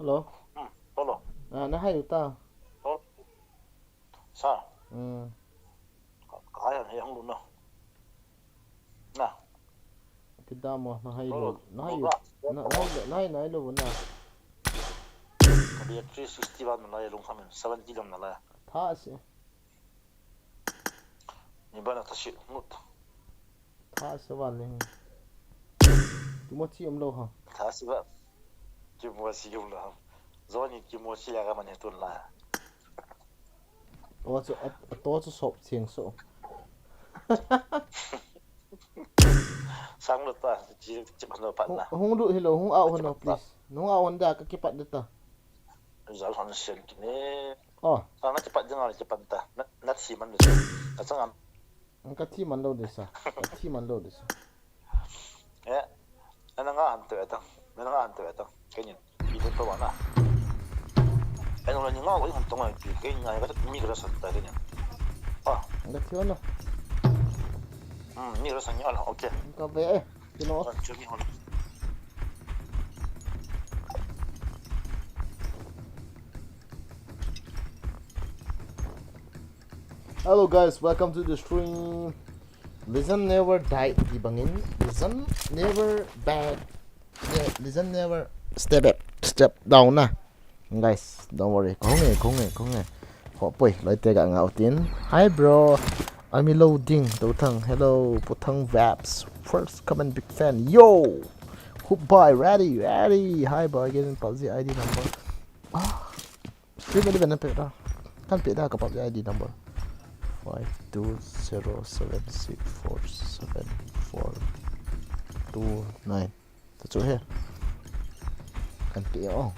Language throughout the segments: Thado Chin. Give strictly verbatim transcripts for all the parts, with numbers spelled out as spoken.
Hello? Hmm, hello. Ah, na hai u ta. Hello? Sa? Hmm. Ka, ka hai han he hung lu na. Na. Kidam mo, na hai lu. Hello? Na hai lu. Hello? Na, na hai lu, na hai, na hai lu na. Ka dia three sixty lam na lai lung khamin, seventy lam na lai. Tha se. Ni bana ta shi ngut. Tha se van le. Kimochi um lo ha. Tha se va. Kimochi um lo ha. Zoni kimochi ya ga mane tun la. To chu, a, to chu sop ching so. Sang lo ta, chi, chi pan lo pan na. Hung, hung lu hi lo, hung out hon lo, please. Hung out hon da ka kipat de ta. Zal hon sen kine. Oh. Ka nga kipat ding a kipat ta. Na, na thi man lo. Ka chang am. Ka thi man lo de sa. Ka thi man lo de sa. Eh. Ana nga an te ta. Ana nga an te ta. Kenin. Ki de to na. Ai no ni nga ko hon tong ai pi. Kenin ai ka mi ka san ta kenin. Ah. Ka thi na. Hmm, mi ka san ya la. Okay. Ka be. Kino. Hello guys, welcome to the stream. Legend never die, di bangin. Legend never back. Yeah, legend never step back, step down na. Guys, don't worry. Kong e, kong e, kong e. Ho poi, loi te ga nga utin. Hi bro. I'm loading. Pu Thang. Hello, Pu Thang Vaps. First comment, big fan. Yo. Hoop boy, ready, ready. Hi boy, getting P U B G I D number. Ah. Stream eleven na pe da. Kan pe da ka P U B G I D number. Five two zero seven six four seven four two nine. That's right here. Kan pe o.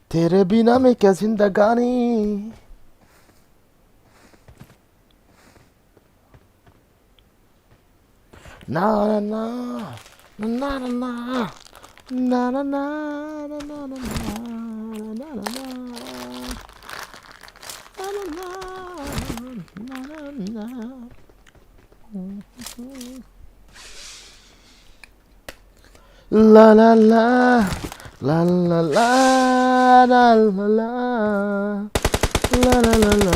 तेरे बिना मैं क्या जिंदगानी। Na na na. Na na na. Na na na. La la la. La la la. La la la. La la la la.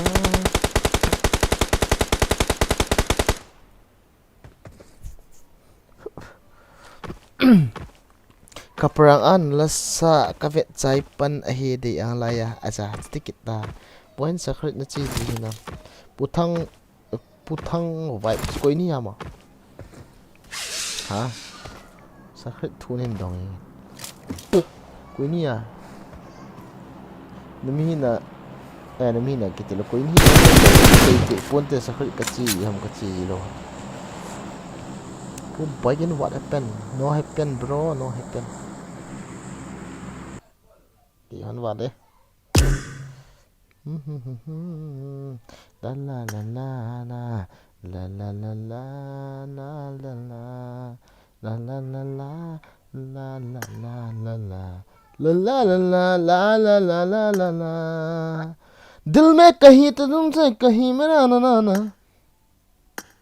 Kaprang an lasa kavet chai pan ahi de ang laya aja tikit ta. Point sakrit na chi ji na. Pu Thang, Pu Thang vibes koi ni ama. Ha? Sakrit thu nin dong e. Koi ni a. Nami na, eh, nami na kiti lo koi ni. Kei te pon te sakrit kachi ham kachi lo. Pu Baigin, what happened? No happen, bro, no happen. Kei han va de. La la la la la. La la la la la la la. La la la la la la la la la. La la la la la la la la la la. दिल में कहीं तो तुमसे कहीं मेरा ना ना ना.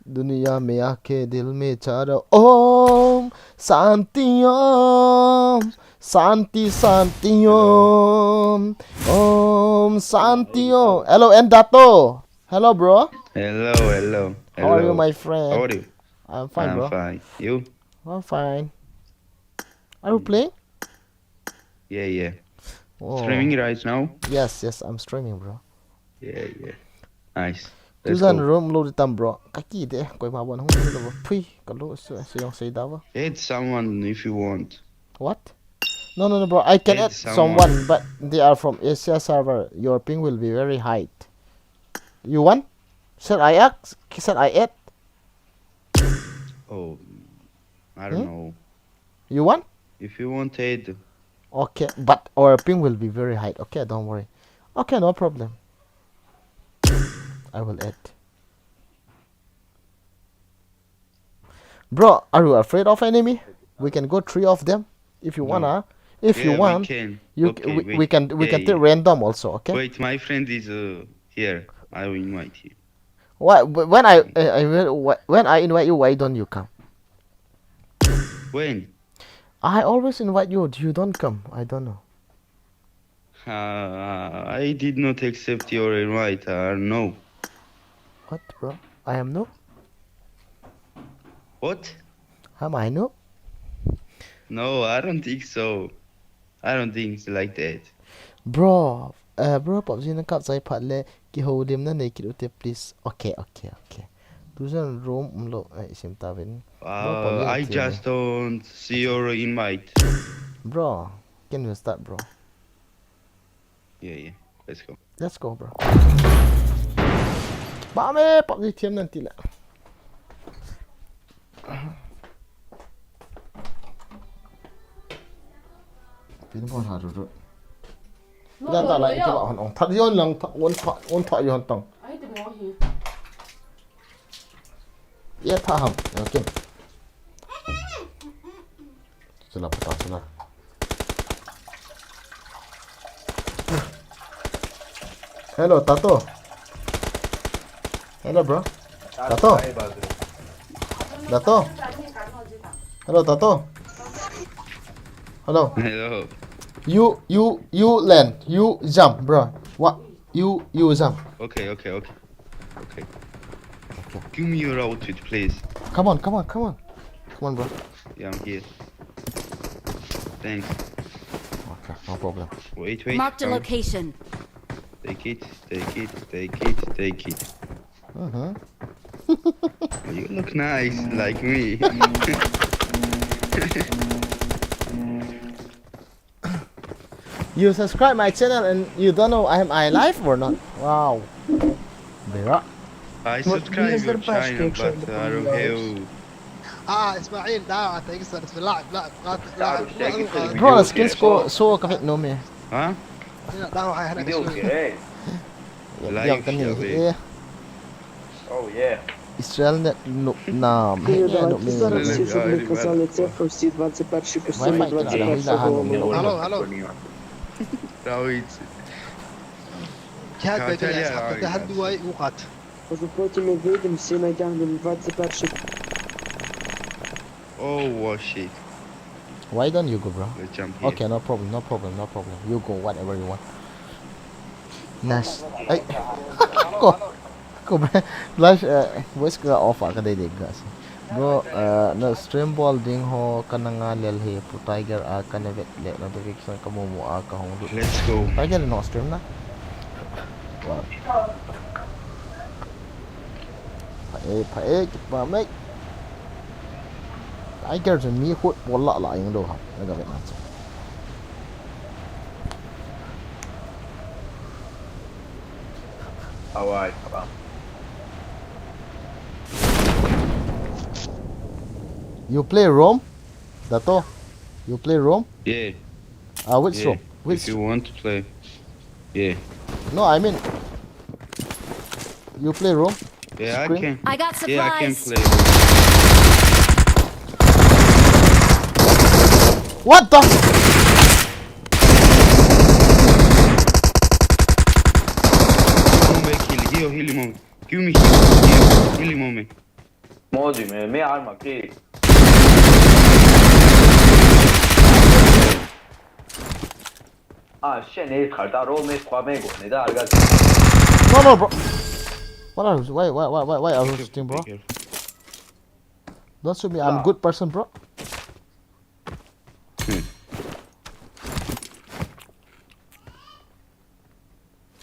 दुनिया में आके दिल में चारों ओम शांति ओम शांति शांति ओम ओम शांति Om. Hello, Endato. Hello, bro. Hello, hello. How are you, hello, my friend? How are you? I'm fine, I'm bro. Fine. You? I'm fine. Are you playing? Yeah, yeah. Oh. Streaming right now? Yes, yes, I'm streaming, bro. Yeah, yeah. Nice. Let's go. Tuzan room lo di tam, bro. Kaki de, koima bon hung lo, bro. Pui, kalu, so, so yung say dawa. Add someone if you want. What? No, no, no, bro. I can add someone. Add someone, but they are from Asia server. Your ping will be very high. You want? Shall I ask? Shall I add? Oh, I don't know. Hmm? You want? If you want, add. Okay, but our ping will be very high. Okay, don't worry. Okay, no problem. I will add. Bro, are you afraid of enemy? We can go three of them if you wanna. If you want, you we, we can we can take random also, okay? Wait, my friend is uh, here. I will invite him. Why when I, I, I when I invite you, why don't you come? When? I always invite you. You don't come. I don't know. Uh, I did not accept your invite. Uh, no. What, bro? I am no? What? Am I no? No, I don't think so. I don't think it's like that. Bro, uh, bro, PUBG na kap chai phat le kihoulim na nei kit ute, please. Okay, okay, okay. Tujan room umlo ai sim tavin. Uh, I just don't see your invite. Bro, can you start, bro? Yeah, yeah. Let's go. Let's go, bro. Ba me, PUBG thiam nan ti le. Pin bon ha ru ru. Ila ta la ita ba hon ong. That yon lang, that on that, on that yon tang. Ai te mo hi. Ye tha ham. Ya kin. Sila pata sila. Hello, Tato. Hello, bro. Tato. Tato. Hello, Tato. Hello. Hello. You, you, you land. You jump, bro. What? You, you jump. Okay, okay, okay. Okay. Okay. Give me your outfit, please. Come on, come on, come on. Come on, bro. Yeah, I'm here. Thanks. Okay, no problem. Wait, wait. Marked a location. Take it, take it, take it, take it. Mm-hmm. You look nice, like me. You subscribe my channel and you don't know am I live or not? Wow. Bera. I subscribe your channel, but I don't have. Ah, Ismail, لا تكسر، لاعب، لاعب، قاتل، لاعب. Bro, skin score so ka fit no me. Huh? لا، هو حيحرق شوي. Live. Oh yeah. Israel net nup nam. Net nup nam. Все заразы, мне казалось, это все двадцать первый костюм, двадцать первый. Hello, hello. Давайте. Как это я حبيت هندوي وقت. Позапротив мы выйдем, все натягнем двадцать первый. Oh, shit. Why don't you go, bro? Let's jump here. Okay, no problem, no problem, no problem. You go whatever you want. Nice. Ay. Ko. Ko, bro. Live, uh, voice ka off ka dei dei ka. Bro, uh, na stream bol ding ho ka na nga lel he pu Tiger a ka na vet le notification ka mu mu a ka hong lut. Let's go. Tiger no stream na. Wow. Pha e, pha e, kipa mai. Tiger chu mi khut bol la la ing lo ha. Na ga vet na chu. Awai, kaba. You play Rome? Dato? You play Rome? Yeah. Uh, which Rome? Which? If you want to play. Yeah. No, I mean, you play Rome? Yeah, I can. I got supplies. Yeah, I can play. What the? Give me heal, heal, heal, heal him, homie. Moji me, me arma ke. Ah, shit, ne kharta ro me khwa me go ne da arga. No, no, bro. What are you, why, why, why, why, why are you shooting, bro? Don't shoot me. I'm a good person, bro. Hmm.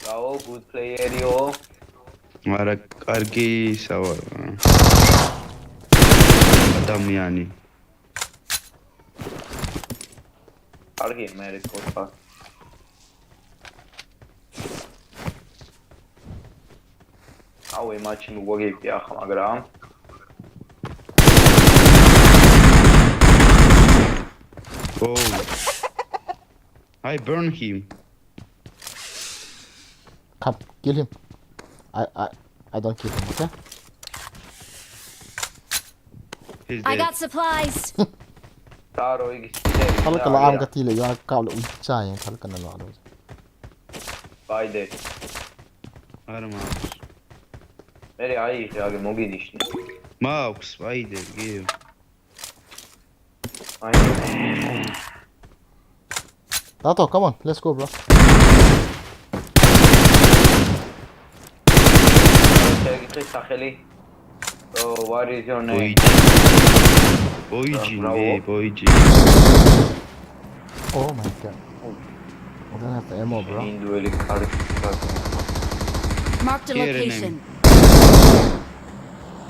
Bravo, good play, Ario. Mara arki sawa. Adam yani. Arki mere kosa. Awe machin wage kya khamagram. Oh. I burn him. Come, kill him. I, I, I don't kill him, okay? He's I dead. Got supplies. Taro, igi side. Thal ka la am ka ti le, ya ka le u cha yang thal ka na la lo. Bye de. Arma. Mere ai, ya ge mogi dişni. Maux, bye de, give. Ai. Tato, come on, let's go, bro. Sevgi, saxeli. So, what is your name? Boyji. Boyji, bravo. Hey, Boyji. Oh my God. I don't have ammo, bro. Senin de öyle karışık. Marked a location.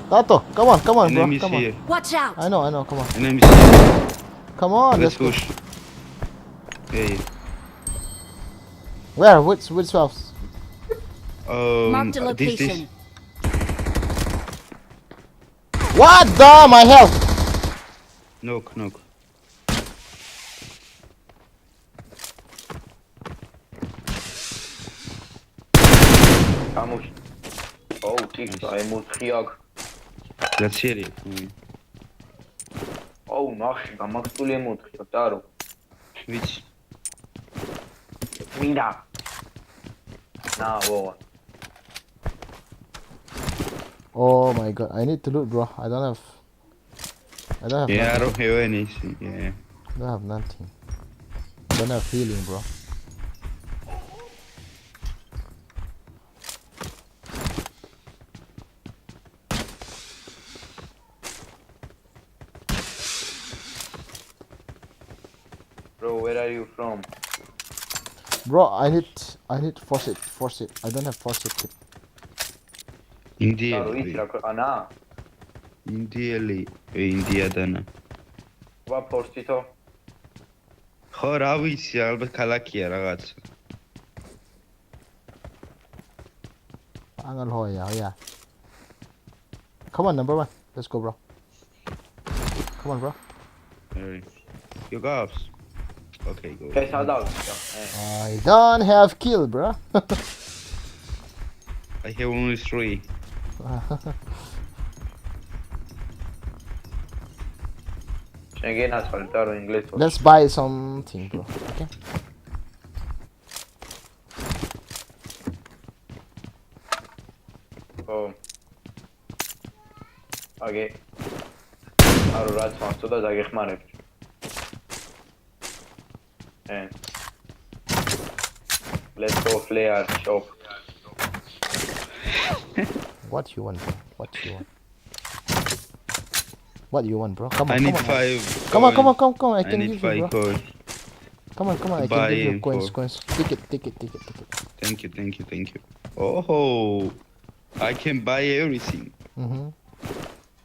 Tato, come on, come on, bro. Enemies here. Come on. Watch out! I know, I know, come on. Enemies here. Come on, let's go. Let's push. Hey. Where? Which, which house? Um, marked a location. What the? My health! Knock, knock. Kamush. Oh, tik, nice. Ai mut khiak. That's serious. Mm. Oh, nax, kamak tule mut khiak, Taro. Which? Mida. Na, wo. Oh my God, I need to loot, bro. I don't have, I don't have nothing. Yeah, I don't have anything. Yeah. I don't have nothing. I don't have healing, bro. Bro, where are you from? Bro, I need, I need first aid, first aid. I don't have first aid kit. India. Taro, itra ko ana. India li, e, India dana. Va portito. Ho, ravi si, alba kala kia, ragazzo. Angal ho ya, ho ya. Come on, number one. Let's go, bro. Come on, bro. Hey. You go ups. Okay, go. Guys, hold on. Eh. I don't have kill, bro. I have only three. Schengen ha saltado inglês. Let's buy something, bro. Okay. Oh. Okay. Aro rat fansuda zage khmare. Eh. Let's go flare shop. What you want, bro? What you want? What you want, bro? Come on, I need five coins. Come on, come on, come on, come on. I can give you, bro. Come on, come on, I can give you coins, coins. Take it, take it, take it, take it. Thank you, thank you, thank you. Oh, I can buy everything. Mm-hmm.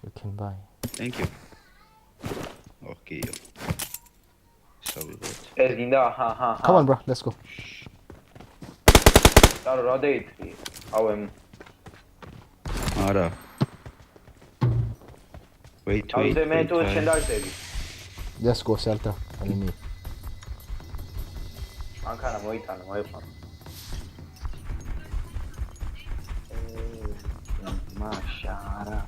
You can buy. Thank you. Okay. Sorry, what? Ezgin de, ha, ha, ha. Come on, bro, let's go. Dar, radeit. Avem. Ara. Wait, wait, wait, wait. Let's go, shelter. Enemy. Ankara, moi tan, moi fan. Mashara.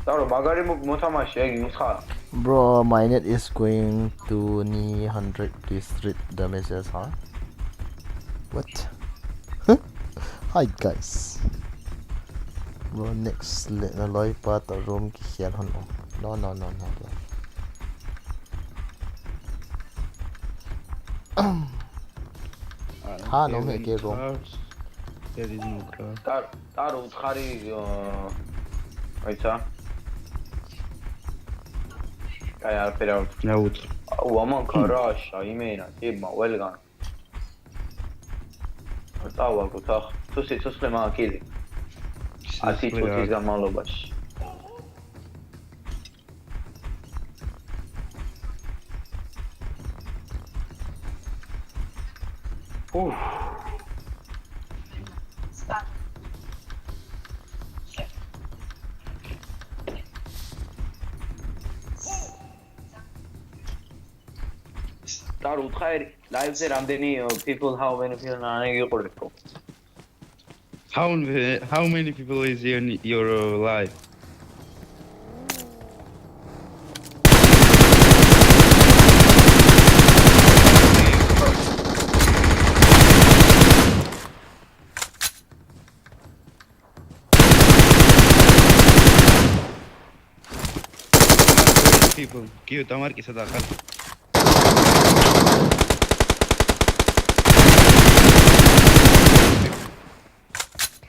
Taro, magari mo, mo tama shegi, mo sa. Bro, my net is going to ni hundred district damages, huh? What? Hi, guys. Bro, next le, na loi pa ta room ki khian hon o. No, no, no, no, bro. Ah, ha, no, there me is ke no room. Cars. There is no car. Tar, tar utkari, uh, aitsa. Kaya pera ut. Na ut. Wa man karash, aimena, tib ma, welgan. Tawa kutak. Tusi, tusi le ma kili. Asi tusi ga malo bash. Uf. Taru, try live se ramdeni, uh, people, how many people are you? How many, how many people is in your live? People, kiyo tamar kisa dakal.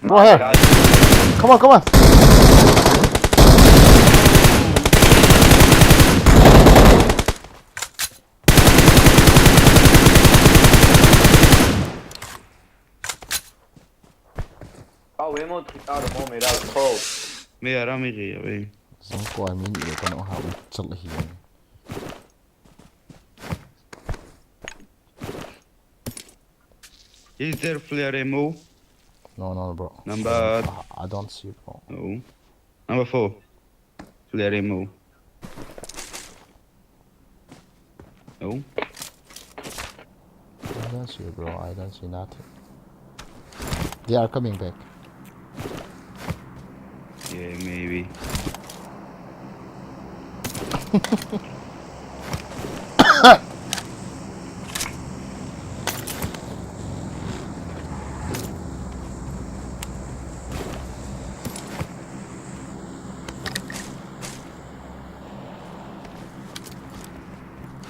Go ahead. Come on, come on. Au, emo thitaro mo mera kho. Me ara me ge abe. Zong ko amin ye kono ha u chal hi. Is there flare ammo? No, no, bro. Number I, I don't see, bro. No. Number four. Flare ammo. No. I don't see, bro. I don't see nothing. They are coming back. Yeah, maybe.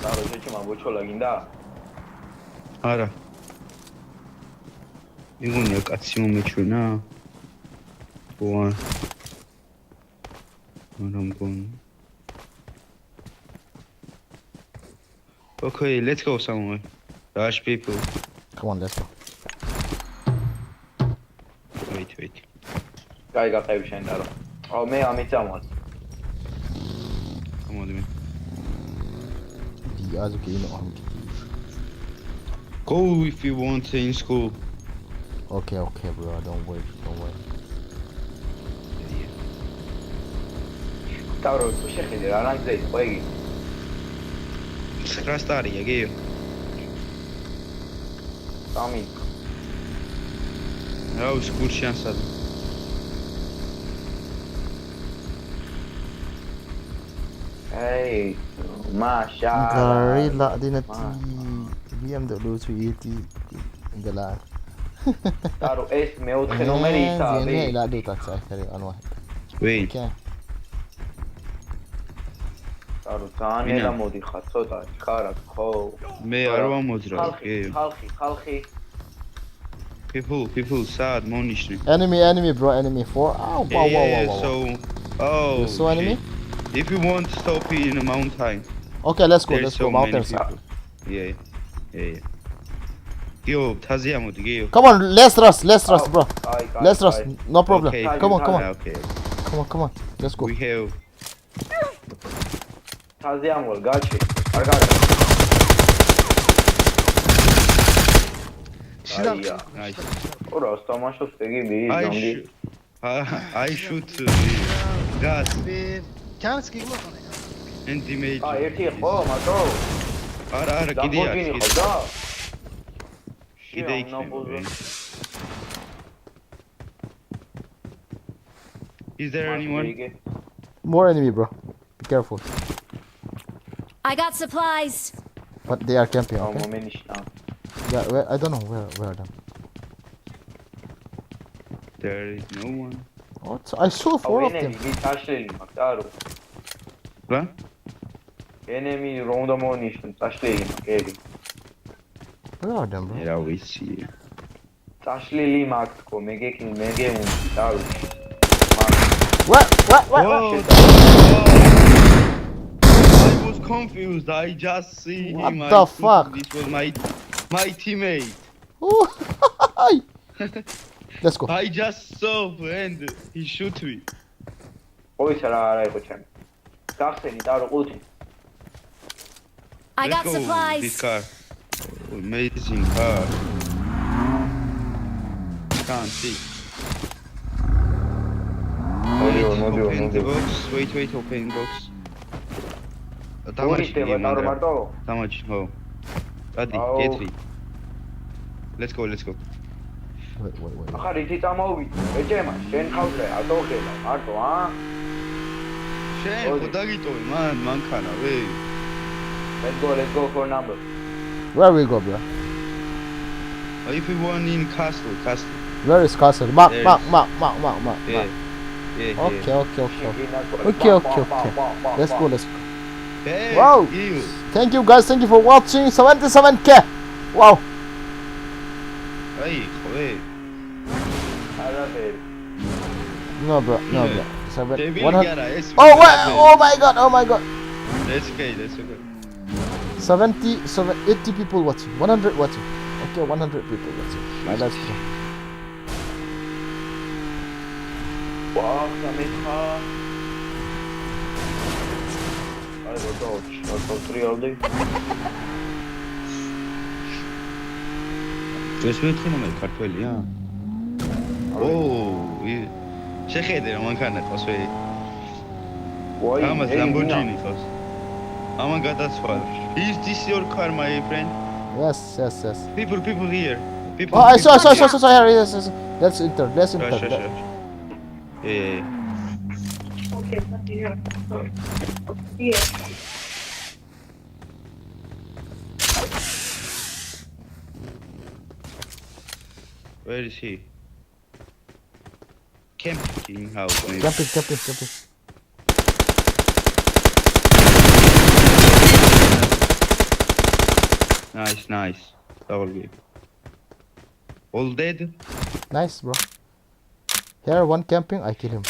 Taro, che che ma bocho la ginda. Ara. Ingun yak at si mo me chuna. Buwan. Maram gun. Okay, let's go somewhere. Rush people. Come on, let's go. Wait, wait. Kai ga kai shen taro. Oh, me ami chamo. Come on, man. Di azu ke ino ham kiti. Go if you want in school. Okay, okay, bro. Don't worry, don't worry. Taro, tu shekhe de ranan zai, koigi. Scratch tari ya geyo. Tami. Au school chance. Hey, masha. Gari la di na ti. B M W chu iti. Gala. Taro es me ut kheno meri ta Zene be. La du tak sa kare anwa. Wait. Kya? Taro tane Mina. La modi khatso ta kara kho. Me arwa mudra. Halki, halki, halki. People, people, sad, monishni. Enemy, enemy, bro, enemy. Four. Ow, wow, wow, wow, wow, wow. So, oh, You saw enemy? Shit. If you want to stop in a mountain, Okay, let's go, there's let's so go. Mountain many side. People. Yeah, yeah, yeah. Yo, Taziamo, yo. Come on, let's rush, let's rush, bro. Kai, kai, Let's rush, kai. No problem. Okay. Come on, come on, Okay. Come on, come on. Let's go. We have. Taziamo, gachi. Argara. Silah. Aiya. Nice. Ora, sta macho stegi bi, I zombie. shoot. I, I shoot uh, gas Be chance ki mo. and damage. Ah, eti, oh, mato. Ara, ara, kidi Lamborghini, ya. khoda. Kidi No, ya. bozdu. Is there anyone? More enemy, bro. Be careful. I got supplies. But they are camping, No, okay? Moment, no. Yeah, where, I don't know where, where are them. There is no one. What? I saw four of Enemy, them. Bi taşlayalım bak, Tarık. What? Enemy, round ammunition, taşlayalım bak, evi. Where are them, bro? Yeah, we see. Taşlayalım artık o, mege kill, mege un, Tarık. What? What? What? Whoa! I was confused. I just see What him. I the think fuck? This was my my teammate. Ooh. Let's go. I just saw and he shoot me. Oy, sarı arayı koçan. Kalk seni, Tarık, ulti. I Let's got go with this supplies. Car. Amazing car. Can't see. Oluyor, Wait, ne oluyor, open ne the oluyor? Box. Wait, wait, open box. Uh, Uri te, Tarık, Marto. Damage, oh. Adi, Oh. K three. Let's go, let's go. Wait, wait, wait. Akari ti tama ubi. Echema, shen house, ato ke la, Marto, ha? Shane, Odi. Kodagi to, man, man kana, wey. Let's go, let's go for number. Where we go, bro? Uh, if you want in castle, castle. Where is castle? Mark, There mark, is. Mark, mark, mark, mark, Yeah, mark. yeah, Okay, yeah. okay, okay, okay. Shit, not Okay, mark, okay, mark, okay. Mark, mark, Let's go, mark. Let's go. Hey, Wow. Give. Thank you guys, thank you for watching. Seventy-seven K. Wow. Hey, joder. I love it. No, bro, no, bro. Seven, They will one hundred. get a S. Oh, what? Oh my god, oh my god. That's okay, that's okay. Seventy, seven, eighty people watching, one hundred watching. Okay, one hundred people watching. My live stream. Wow, Kameha. I will dodge. I will three all day. Just wait for me, Cartel, yeah. Oh, yeah. Check it, I'm on Carnet, also. Why? Thomas, Hey, Lamborghini, first. I'm on Gatas Far. Is this your car, my friend? Yes, yes, yes. People, people here. People. Oh, I saw, I saw, I saw, people I saw, I saw, here, yes, yes, yes. Let's enter, let's Sure, enter. sure, Let- sure. Yeah, yeah, yeah. Okay, but you have. Yeah. Where is he? Camping house, maybe. Camping, camping, camping. Nice, nice. Double game. All dead? Nice, bro. Here, one camping, I kill him.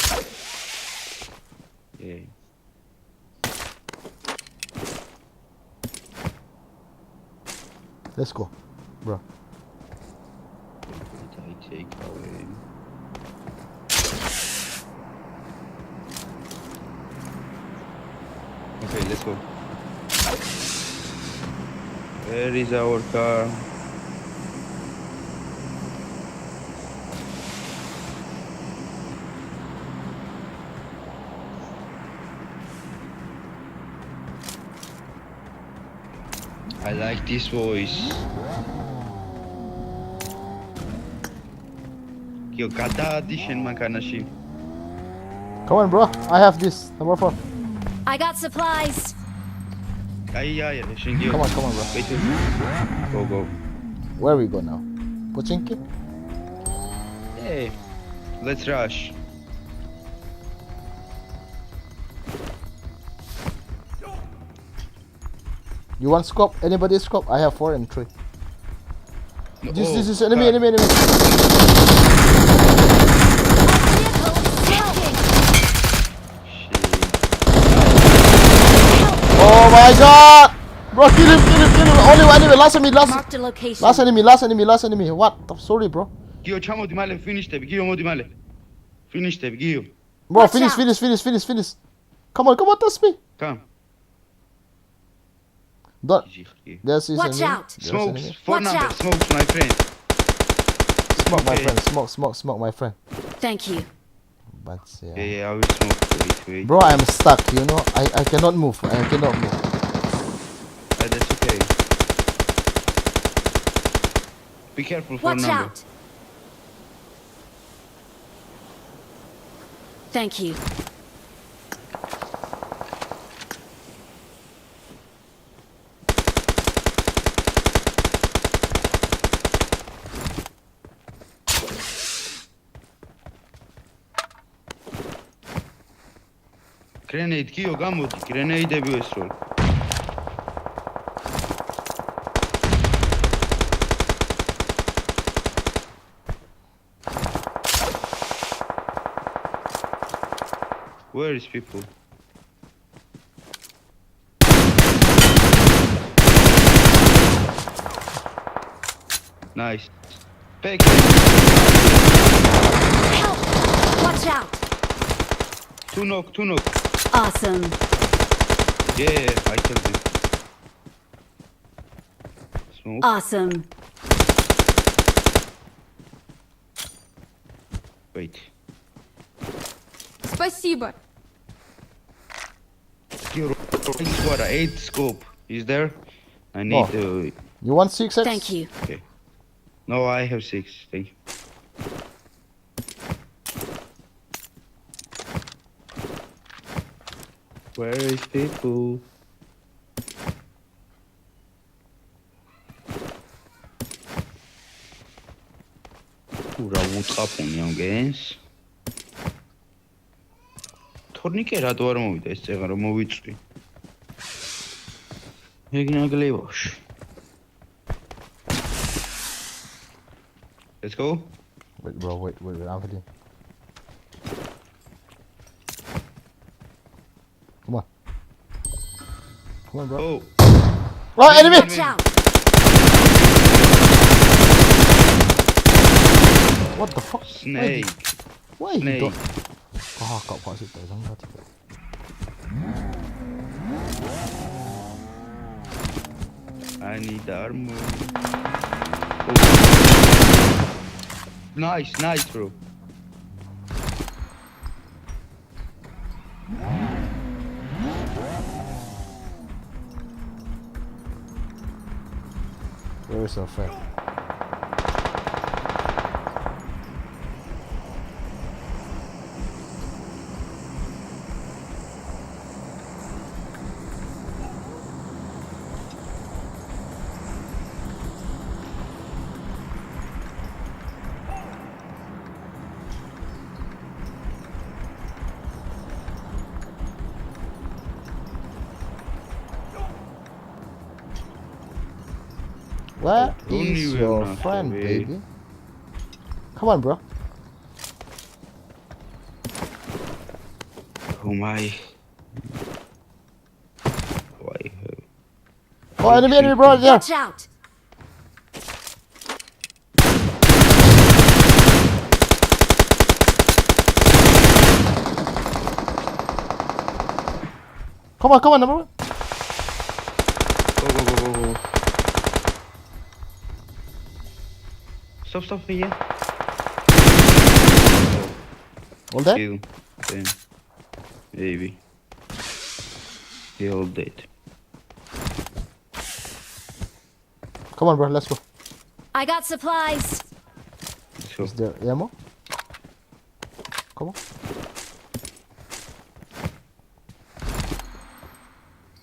Yeah. Let's go, bro. I take away. Okay, let's go. Where is our car? I like this voice. Yo, kata addition man kana shi. Come on, bro. I have this. Number four. I got supplies. Ai, ai, ai, shingi. Come on, come on, bro. Wait, wait. Go, go. Where we go now? Pochinki? Hey, let's rush. You want scope? Anybody scope? I have four and three. No, This, oh, this is enemy, God. Enemy, enemy. Shit. Oh my god! Bro, kill him, kill him, kill him. Only one enemy, last enemy, last, Marked a location. last enemy, last enemy, last enemy. What? I'm sorry, bro. Gio, chamo di male, finish te, Gio, mo di male. Finish te, Gio. Bro, Watch finish, out. finish, finish, finish, finish. Come on, come on, touch me. Come. Don't. Gio. There's his Watch enemy. Out. There's Smokes, enemy. four Watch number, out. Smokes, my friend. Smoke, my Okay. Friend. Smoke, smoke, smoke, my friend. Thank you. But yeah. Yeah, yeah, I will smoke. Wait, wait. Bro, I'm stuck, you know. I, I cannot move. I cannot move. Uh, that's okay. Be careful for Watch number. Out. Thank you. Grenade, Gio, gamut. Grenade bir sol. Where is people? Nice. Back. Help! Watch out! Two knock, two knock. Awesome. Yeah, I killed him. Smoke. Awesome. Wait. Спасибо. Your squad, eight scope. Is there? I need Oh. to. You want six X? Thank you. No, I have six. Thank you. Where is people? Ura, what's up on young games? Tourniquet რატო არ მოვიდა ეს წეღა რომ მოვიწვი. Yun ang kalibos. Let's go. Wait, bro, wait, wait, wait, I'm ready. Come on. Come on, bro. Oh. Oh, enemy! Watch out! What the fuck? Why he Snake. don't- Why he Snake. don't- Ah, kau kau situ, jangan kau situ. I need the armor. Oh. Nice, nice, bro. Where is your friend? Where is your friend, baby? Come on, bro. Oh my. Why? Oh, enemy, enemy, bro, there. Watch out! Come on, come on, number one. Go, go, go, go, go. Stop, stop here. All that? Kill. Damn. Maybe. He all dead. Come on, bro, let's go. I got supplies. Let's go. Is there ammo? Come on.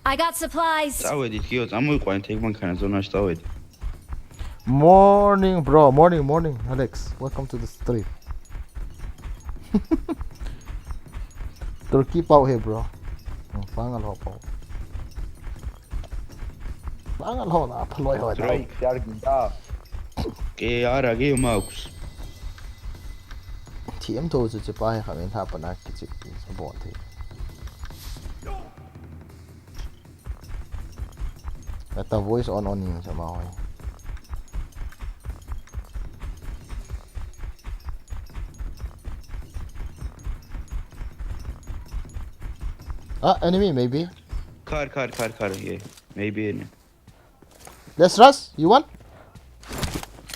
I got supplies. Tawe dit kiyo, tamu kwa take man kana zona tawe. Morning, bro. Morning, morning, Alex. Welcome to the stream. Turkey pau he, bro. Hmm, pangal ho pau. Pangal ho na, paloi ho na. Strike, yar ginda. Ke yar age max. T M to chu chu pa he khamin ha pana kichip pi sa bon the. Ata voice on on ning sa ma hoi. Ah, enemy maybe. Car, car, car, car. Yeah, maybe enemy. Let's rush. You want?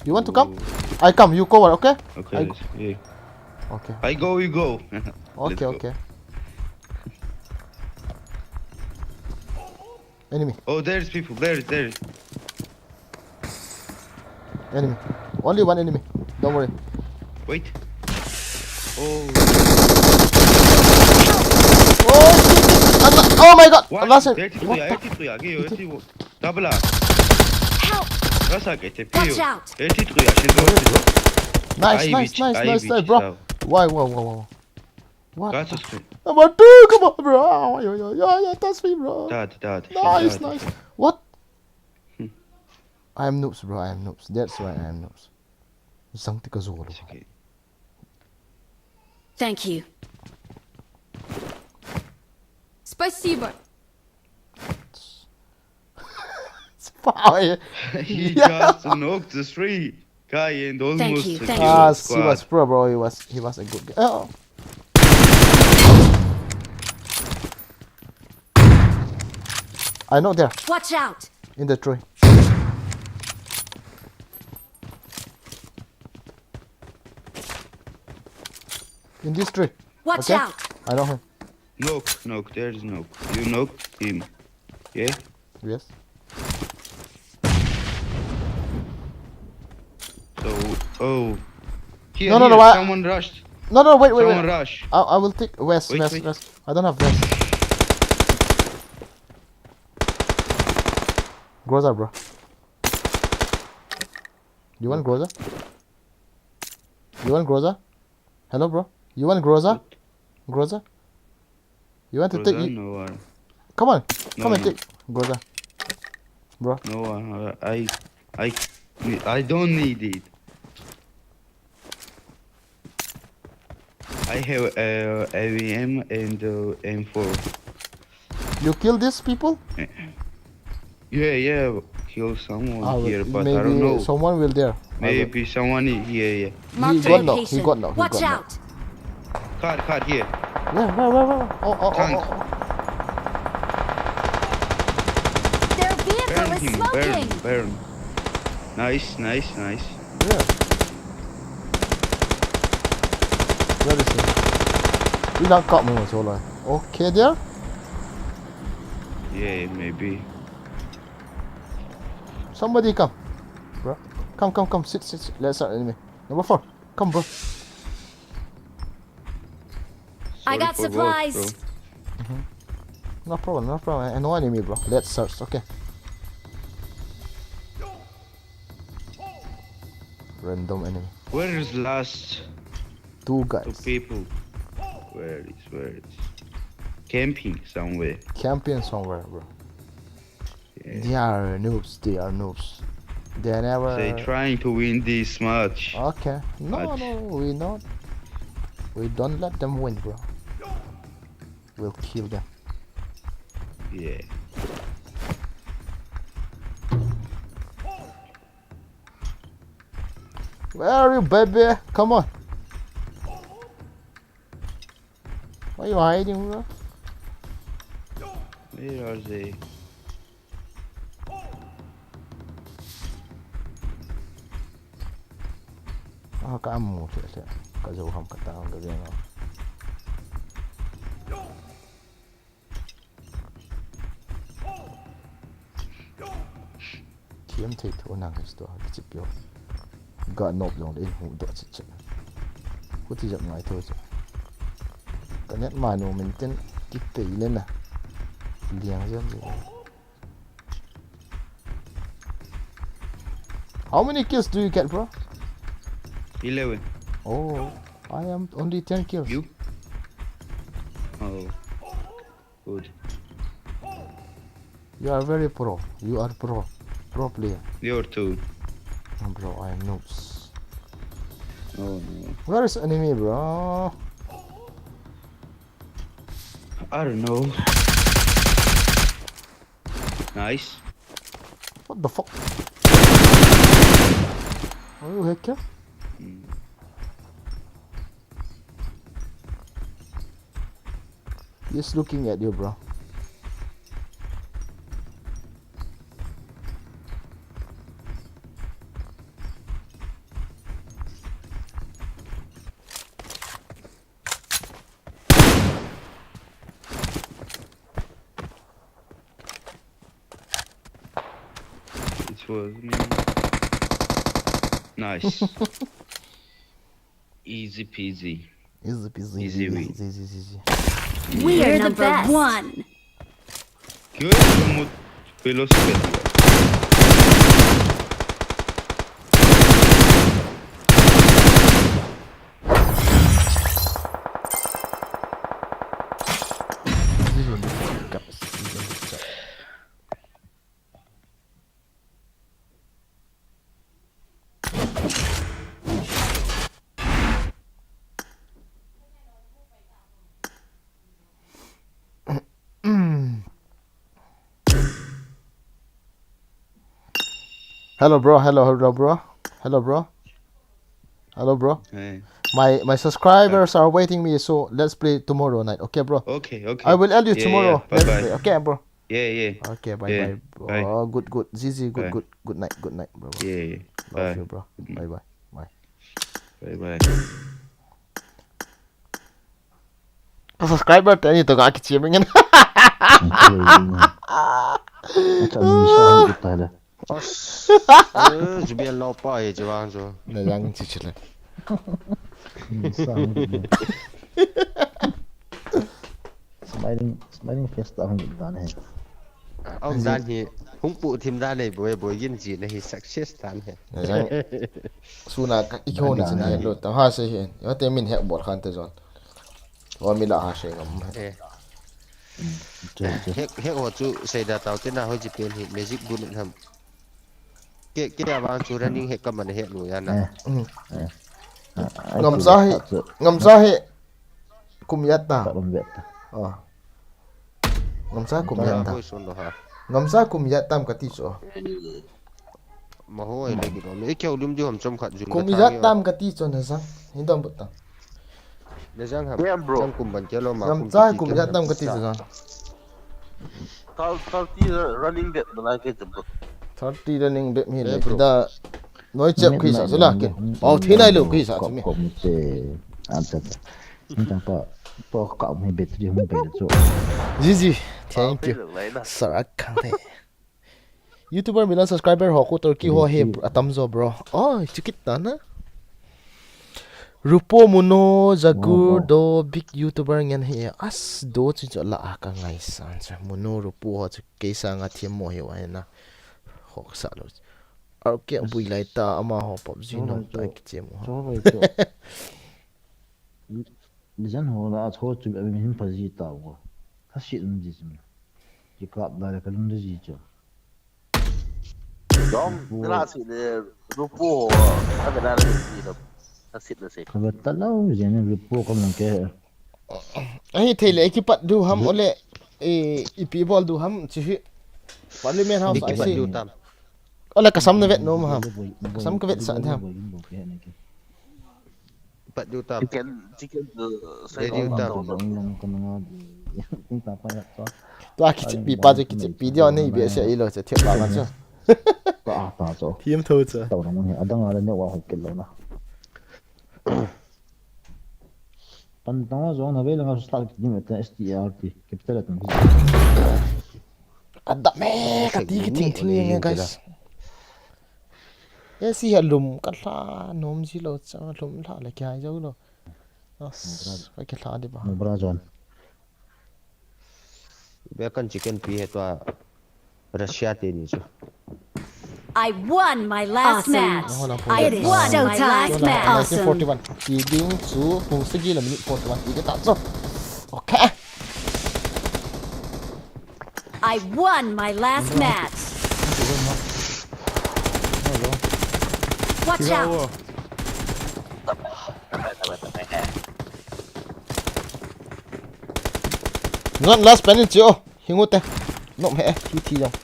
You want to come? Ooh. I come. You cover. Okay. Okay. I, let's, yeah. Okay. I go. You go. Okay. Let's go. Okay. Enemy. Oh, there's people. There's, there's. Enemy. Only one enemy. Don't worry. Wait. Oh. Oh, shit, shit. Allah, oh my God. What? Last hit. What the? Thirty-three, thirty-three, okay, thirty-three. Double R. Help! Rasa ke te pio. Watch out! Eighty-three, I should go. Nice, nice, nice, nice, nice, bro. Why, why, why, why? What? That's a screen. Number two, come on, bro. Oh, yo, yo, yo, yo, that's me, bro. Dad, dad. Nice, dad. Nice. What? Hmm. I am noobs, bro. I am noobs. That's why I am noobs. Zang tika zolo. It's okay. Thank you. Спасибо. Spy. He just knocked the three. Guy and almost killed squad. Thank you, thank you. Ah, he was pro, bro. He was, he was a good guy. Oh. I know there. Watch out! In the tree. In this tree. Watch out! Okay? I know him. Knock, knock, there is knock. You knock him. Yeah? Yes. So, oh. Here, no, no, here, no, I, someone rushed. No, no, wait, wait, wait. Someone rush. I, I will take west, west, west. Wait, wait. I don't have vest. Groza, bro. You want Groza? You want Groza? Hello, bro. You want Groza? What? Groza? You want to take? Groza? You, no, I, come on, come and take Groza. No, no. Bro. No, uh, I, I, I don't need it. I have uh, A V M and uh, M four. You kill these people? Yeah, yeah, kill someone Ah, here, but maybe I don't know. Someone will there. I will- Maybe someone is here, yeah. He Marked a got knocked. He location. Got knocked. He Watch got out! Knocked. Car, car here. Yeah, where, where, where? Oh, oh, oh, Tank. Oh, oh. Their vehicle Burn is him, burn, smoking! Burn. Nice, nice, nice. Yeah. Where is he? Ilang kap mo so lai. Okay, there. Yeah, maybe. Somebody come. Bro. Come, come, come. Sit, sit, sit. Let's start enemy. Number four. Come, bro. I Sorry got for both, supplies. Bro. No problem, no problem. I know enemy, bro. Let's search, okay. Random enemy. Where is last Two two guys. People? Where is, where is? Camping somewhere. Camping somewhere, bro. Yeah. They are noobs, they are noobs. They never. They trying to win this match. Okay. No, But- no, we not. We don't let them win, bro. We'll kill them. Yeah. Where are you, baby? Come on. Why you hiding, bro? Where are they? Ah, ka amu se se. Ka zo ham ka ta ka zo na. Thiam thei tho nang his to, kichi pio. Ga nop jong le in hu do chi chi. Hu ti jap ngai tho chi. Ka net ma no min tin ki pei le na. Liang jam ji. How many kills do you get, bro? Eleven. Oh, I am only ten kills. You? Oh. Good. You are very pro. You are pro. Pro player. You're two. Oh, bro, I am noobs. Oh no. Where is enemy, bro? I don't know. Nice. What the fuck? Are you hacker? Mm. He's looking at you, bro. It was me. Nice. Easy peasy. Easy peasy. Easy win. Easy, easy, easy. We're the best. One. Kyo mo pelo sa kati. Hello, bro. Hello, hello, bro. Hello, bro. Hello, bro. Hey. My my subscribers are waiting me, so let's play tomorrow night, okay, bro? Okay, okay. I will add you Yeah, tomorrow. Yeah. Bye Let's bye. Play. Okay, bro. Yeah, yeah. Okay, bye, Yeah, bye, bro. Bye. Oh, good, good. Zizi, good, Bye. Good. Good night, good night, bro. Yeah, yeah. Love Bye. You, bro. Good night. Bye, bye, bye. Bye bye. Ka subscriber te ni to ka kichi mingen. Acha ni sa ta le. As. Eh, Jubian lo pa hi chuang chu. Na yang chi chi le. Ni sa. Smiling, smiling face ta hung dan hai. Aum dan hi hung pu thim dan nei boi boi gin chi na hi success dan hai. Na yang. Suna ka i kho ni chin lo ta ha se hin. Yo te min hek bol khan te jon. Wa mi la ha se ngam. Eh. Hack, hack ho chu seida tao te na, hoiche pen hi magic bullet ham. Kei, kei a vang chu running hack kaman hack lou ya na. Eh. Hmm. Eh. Ah, ah, Ngamcha hi, chu. Ngamcha hi. Kum ijat ta. Ka um vet ta. Oh. Ngamcha kum ijat ta. Koi sun lo ha. Ngamcha kum ijat tam kati chu. Maho ai le ki lo. Me keu lim di hom chom khat jun. Kum ijat tam kati chu na jang. Hin dom but ta. Na jang ham. Yeah, bro. Jang kum ban kelo ma. Ngamcha kum ijat tam kati chu jang. Thirty running back na lai ke jumbo. Thirty running back mi le Eh, bro. kida. Noi chep kisa chu la kin. Pau thi nai lo kisa chu mi. Kom te. Anta ta. Nang pa. Pa ka um hi battery hung be chu. G G. Thank you. Sarak khang the. YouTuber million subscriber ho ko Turkey ho he atam jo bro. Oh, chikit ta na. Rupo Muno Jagur do big YouTuber ngen he as do chu chu la a ka ngai san chu Muno Rupo ho chu keisa nga thiam mo he wa na. Hok sa lo. Ar ke bui lai ta ama ho pop ji no ta ki che mo. Lijan ho la a cho chu a min hin pha ji ta go. Ka si um ji chu. Ki kap da le ka lung ji chu. Dom, nila si le rupo, a ga na le si lo. A sit le si. Ka ba ta lo je ne rupo ka mang ke. Ahi thei le ki pat du ham ole e ipi bol du ham chi hi. Parliament House Ki ai pat si. Du tam. Ole ka sam na vet no ma ham. Ka sam ka vet sa ham. Pat du tam. Chicken, chicken tu Ready tam. Long long ka nga. Ting ta pa ya to. Tua kichepi pa chu kichepi dia nei be se ilo che thep ba ma chu. Ka a ta cho. Thiam tho cha. Tau na mun he adang a le ne wa ho ke lo na. Pan tang wa jong na ve la nga start ki me ta S T A R T capital ta. Adam e ka ti ki thing thing nge guys. E si ha lum ka hla nom ji lo cha lum hla le ki hai jo lo. As ka ki hla di ba. Bra John. Be kan chicken pi he to Russia te ni chu. I won my last Awesome. match. Hold on, I hold on. won my Showtime. last match. Awesome. Forty-one. Ki ding chu kung sagi la minute forty-one. Ki ta chu. Okay. I won my last match. Watch out! Ngon last pen in chu. Hingu te. Nom he. Thi thi jong.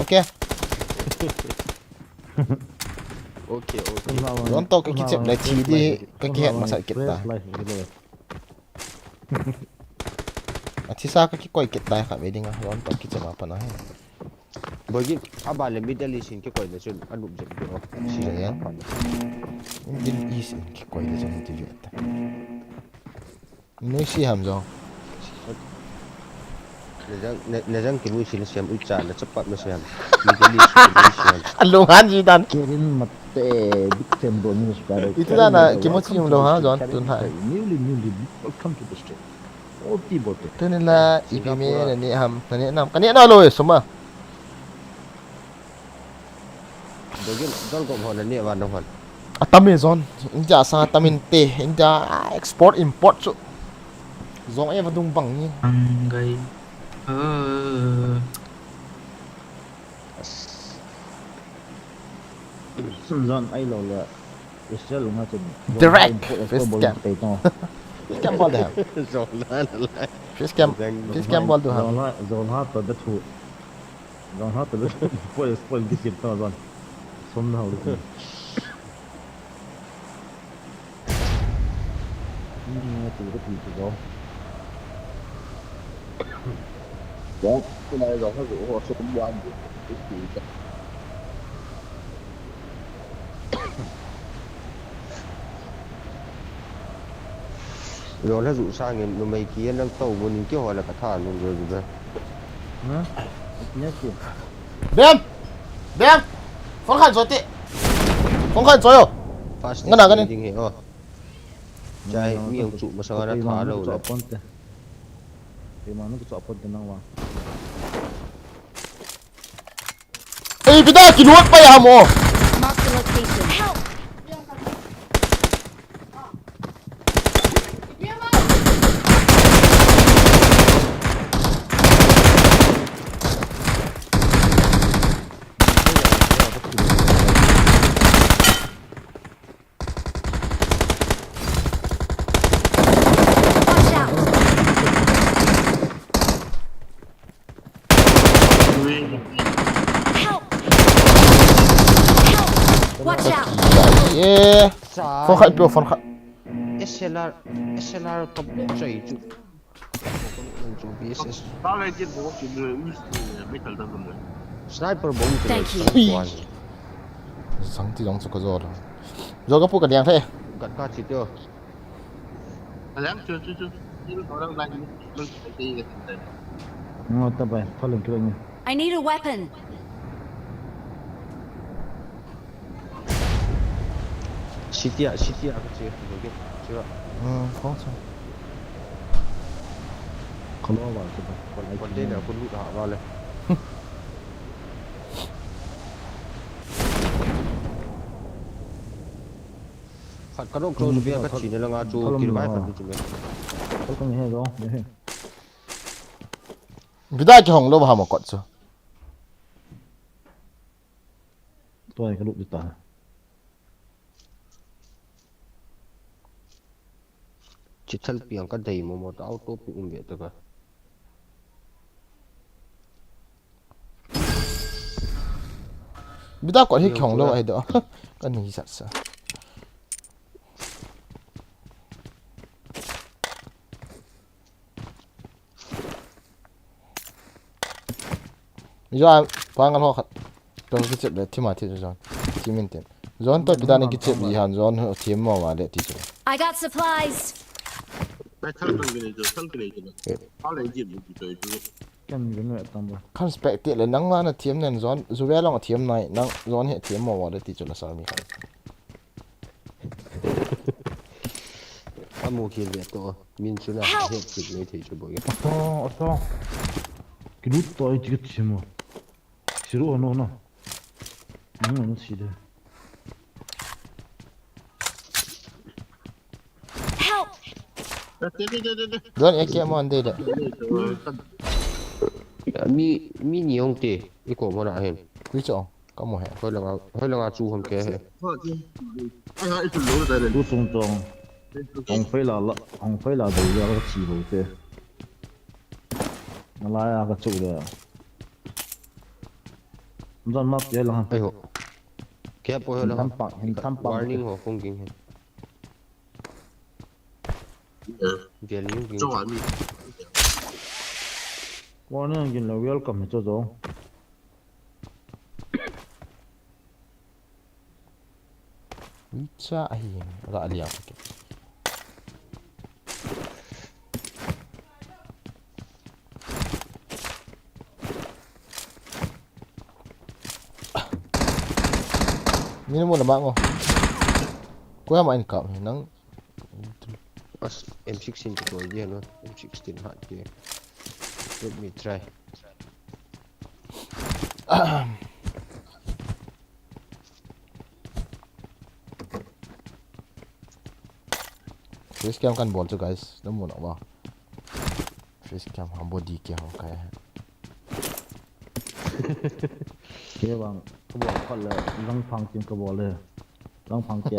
Okay. Okay, okay. Ron to ka kichep le thi di ka kihet masat kit ta. A thisa ka kikoi kit ta kha ve dinga. Ron to kichep ma pa na he. Bogi, aba le Middle East in kikoi le chun anup jep do. Middle East in kikoi le chun ti ta. Noi si ham jong. Najang, najang ki lui si na siam uicha na chapat na siam. Middle East ki lui siam. Alung han ji dan. Kevin Mate, big fan bro, new subscriber. Itu dan na kimochi yung lo ha, John, tun ha. Newly, newly, welcome to the stream. Forty bote. Tun la ipi me na ni ham, na ni nam. Kani na lo suma. Dogin, dol ko ho na ni wa no hon. Atam e John. India sa atam in te. India export import chu. Zong e vadung bang ni. Anggai. Uh. Sun John ai lo le. Israel nga chun. Direct. Face cam. Face cam bol de. Zola la. Face cam. Face cam bol du ha. Zola, Zola pa bethu. Zong ha ta le spoil, spoil di kit ta zan. Som na ho. Ni ni tu ko tu tu ko. Zong, tu na zong ha zu ho som wan di. Ti ti ta. Lo la zu sangin numei ki nang to mun in ki ho la ka tha nun zo zu ba. Ha? Nya ki. Bem! Bem! Phone khan zo ti. Phone khan zo yo. Fast Nga na ka ni. Ding he o. Chai mi ang chu ma sa na tha lo la. Pon te. Te ma nu chu pon te nang wa. Ei, pida ki luat pa ya mo. Mark the location. Help! Watch out! Eh, Sa. Phone khat pio, phone khat. S L R, S L R top chai chu. Chu V S S. Ba lai jin bo ki mo u si me kal da mo. Sniper bomb chu. Thank you. Ui. Sang ti jong chu ka zo lo. Zo ka pu ka diang the. Gat ka chi tio. Alang chu chu chu. Ni orang lain ni. Mun sai ti ga tin dai. Ngo ta bai, tholeng kileng ni. I need a weapon. City a, city a ka che. Ke. Che. Hmm, phone sa. Kalo ba ke ba. Container ko lut ha ba le. Khat ka nok chu chu bia ka chi ne la nga chu kil bai khat chu me. Tholeng he do. Vida ki hong lo ba ha ma kot chu. Toi ka lut ta. Chi thal piang ka dei mo mo ta auto pi um ve ta ka. Vida kot hi ki hong lo ai do. Ka ni sat sa. Yo, pa ngal ho khat. Tong ki chep le thima thi zon. Thi min ten. Zon to pida ni ki chep li han zon ho thim mo wa le ti chu. I got supplies. Ba thal kan ni chu, thal kan ni chu. Ba lai jin bo ki chu chu. Kan ni no ta ba. Kan spec ti le nang la na thim nen zon. Zu ve long thim nai nang zon he thim mo wa le ti chu la sa mi kan. Amu kil ve to. Min chu na he chi me thei chu bo. Ato, ato. Kilut to ai ti ka thimo. Siru no no. Ni no si de. Help! Zon e ke mo an de de. Mi mi ni ong te. I ko mo na hen. Wi cho. Ka mo he. Hoi langa, hoi langa chu hon ke he. Ai ha i chu lo da le. Tu sung tong. Hong fei la la, hong fei la dei ya ka chi bo te. Na la ya ka chu le. Zan map ye la. Ai ho. Ke po hoi langa. Tham pak, hin tham pak. Warning ho kong ging he. Vel yung ging. Cho a mi. Warning gin la welcome cho zo. Cha hi ga liang ke. Ni mo la ma ngo. Ko ya ma in ka nang. As M sixteen ko to ye no. M sixteen hat ke. Let me try. Face cam kan bol chu guys, na mu na ba. Face cam ham body cam ham kai. Ke bang, ka bol khat le, lang phang tin ka bol le. Lang phang ke.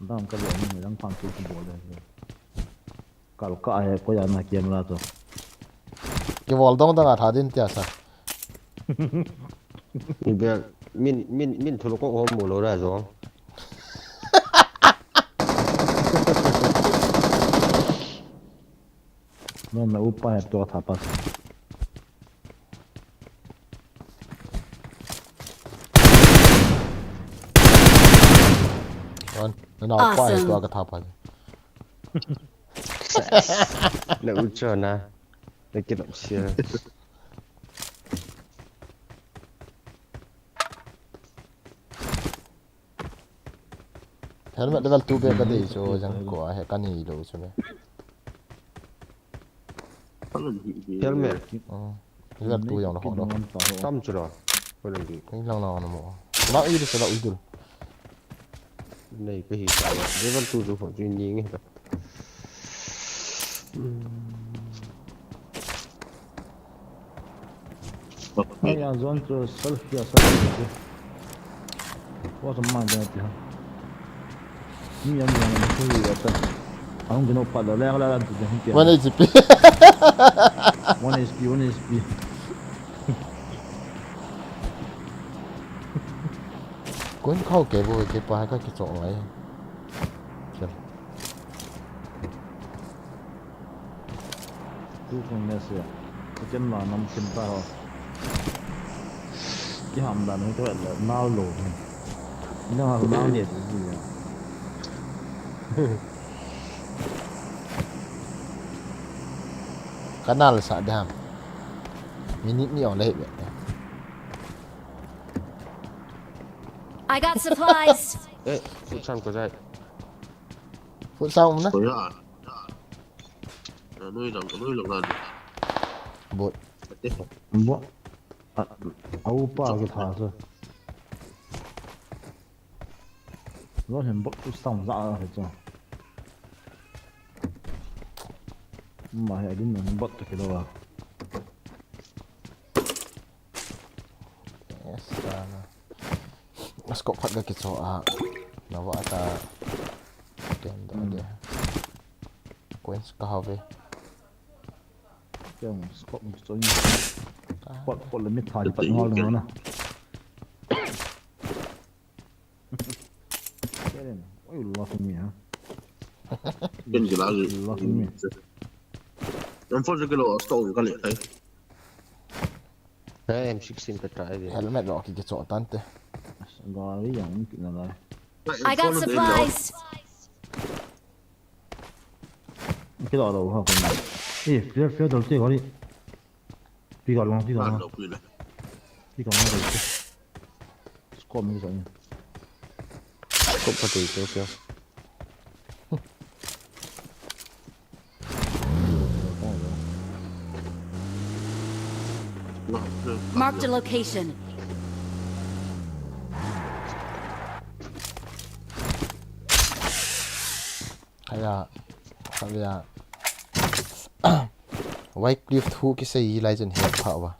Dang ka bol ni, lang phang tin ka bol le. Kal ka he ko ya na camera to. Ke bol dong dang a tha din tia sa. Ibe min min min thulu ko hom mo lo ra zo. No na upa he to tha pa. Wan, na na pa he to ka tha pa. Na ucho na. Na kit up sia. Helmet level two be ka dei chu jang ko a he ka ni lo chu me. Helmet. Level two jang lo ho lo. Tam chu lo. Ko lang di. Ni lang lang mo. Ma i de sa la u dul. Nei ka hi ta. Level two chu ho chu ni nge. Ai ya zone chu selfie a selfie. What a man that ya. Ni ya ni ya ni ku ya ta. Ang gino pa da la la la tu ya. One H P. One H P, one H P. Kun khau ke bu ke pa ka kichok ngai. Chal. Tu kong ne se. Second la nam kin ta ho. Ki ham dan ho to la nau lo. Ina ha nau ne tu ji. Kanal sa dam. Minute ni ong le be. I got supplies. Eh, futsal ko jai. Futsal na? Ko ya. Na noi lang, noi lang na. Bot. Ate. Bot. Au pa ke tha sa. Lo hem bot futsal za a he cha. Ma he din bot to ke lo wa. Yes, na scope khat ka kicho a. Na wa ta. Ken da de. Coins ka have. Ken scope ni kicho ni. Pot pot le mit tha pat ngal na. Karen, why you laughing me, huh? Ken jila ji. You laughing me. Em phone se kilo stock ka le thai. Hey, M sixteen ka try ve. Helmet lo ki kicho tante. Gari yang ki na lai. I got supplies. Kilo lo ha ko. Eh, fear fear dol te gari. Pi ka long, pi ka long. Pi ka long. Scope mi sa ni. Scope pa te te. Marked a location. Aya, aya. Wycliffe thu kisei lai chen he pha wa.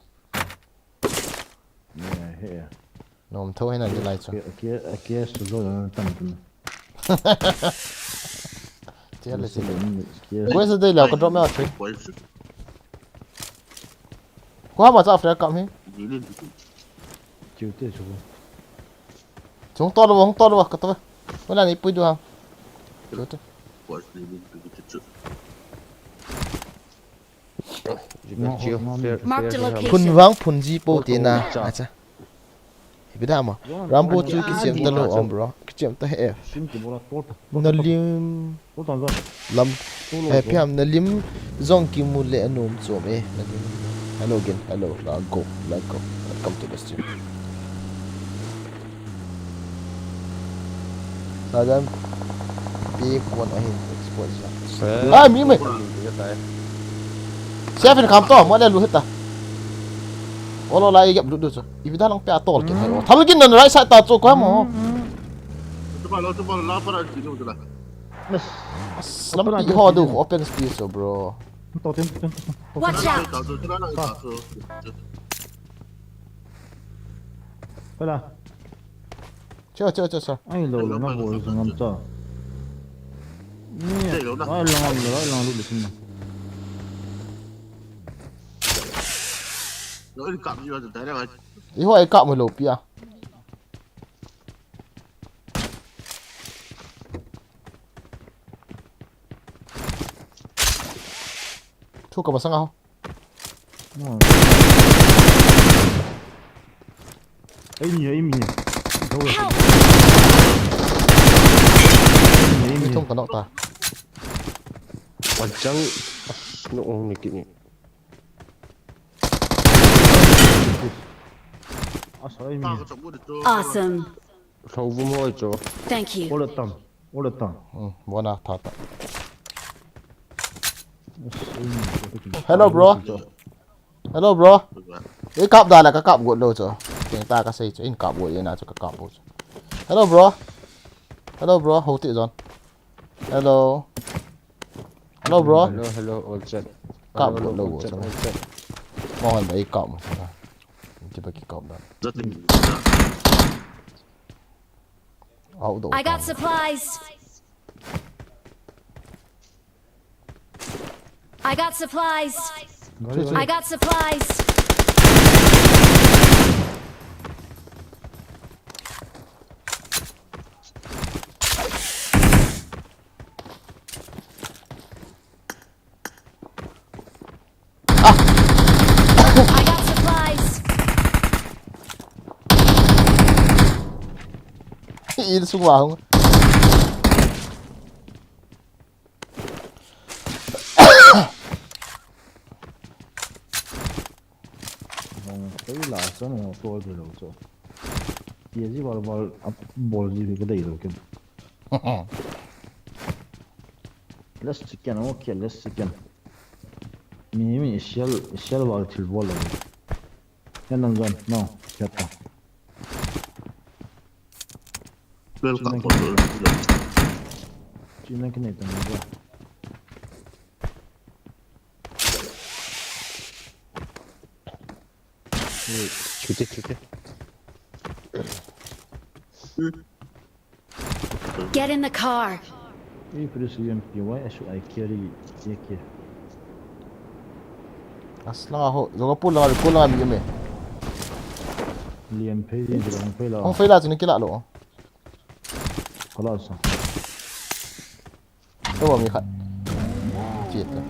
Nom tho hena di lai chu. Kia, kia, kia su zo na tam tam. Chia le chia. Ko sa dei la ko drop me a chu. Ko ha ma cha after kam hi. Chiu te chu. Chung to lo, hung to lo ka to. Ko na ni pui du ha. Chiu te. Marked a location. Phun vang phun ji po ti na. Acha. Hi bida ma. Rambo chu kichem ta lo om bro. Kichem ta he. Na lim. Lam. Eh, piam na lim jong kimu le anom chom e. Na lim. Hello again. Hello. La go. La go. Welcome to the stream. Sajan pi kon ahin expose la. Ah, mi mai. Sia fin kham to, mo le lu hita. Olo la i gap lu du chu. I bida lang pe a tol kin hai. Thal kin nan right side ta chu ko mo. Tu ba lo, tu ba lo, la para ji lo la. Lampi ho du open space so bro. To ten ten. Watch out. Pala. Cho, cho, cho, cho. Ai lo lo na bo lo ngam cha. Ni. Ai lo ngam lo, ai lo lo sin. Lo in kap ni ba ta ra. I ho ai kap mo lo pi a. Thu ka masang aho. Ai mi, ai mi. Help! Ai mi. Thong ka nok ta. Wan chang. No ong ni ki ni. Asa ai mi. Awesome. Thou vum hoi cho. Thank you. Ole tam. Ole tam. Hmm, bona tha ta. Hello, bro. Hello, bro. Ei kap da la ka kap got lo cho. Keng ta ka sei cho. In kap got ye na cho ka kap got cho. Hello, bro. Hello, bro. Hou ti zon. Hello. Hello, bro. Hello, hello, all chat. Kap got lo cho. Mo hon ba ei kap mo. Ki ba ki kap da. Out do. I got supplies. I got supplies. I got supplies. I got supplies. Il sung wa hung. Hung, kei la sa no to de lo so. Ti ji val val a bol ji ka dei lo kem. Let's chicken, okay, let's chicken. Mi, mi, shell, shell val thil bol lo. Yan lang zon, no, kya ta. Lel ka China pon kine. China kine ta ni ba. Chuti, chuti. Get in the car. Ei, presidency wai asu ai carry ye ke. Asla ho, joga pula, pula mi me. Liam phei din, hung phei la. Hung phei la, chini kila lo. Kala sa. Toma mi khat. Chita.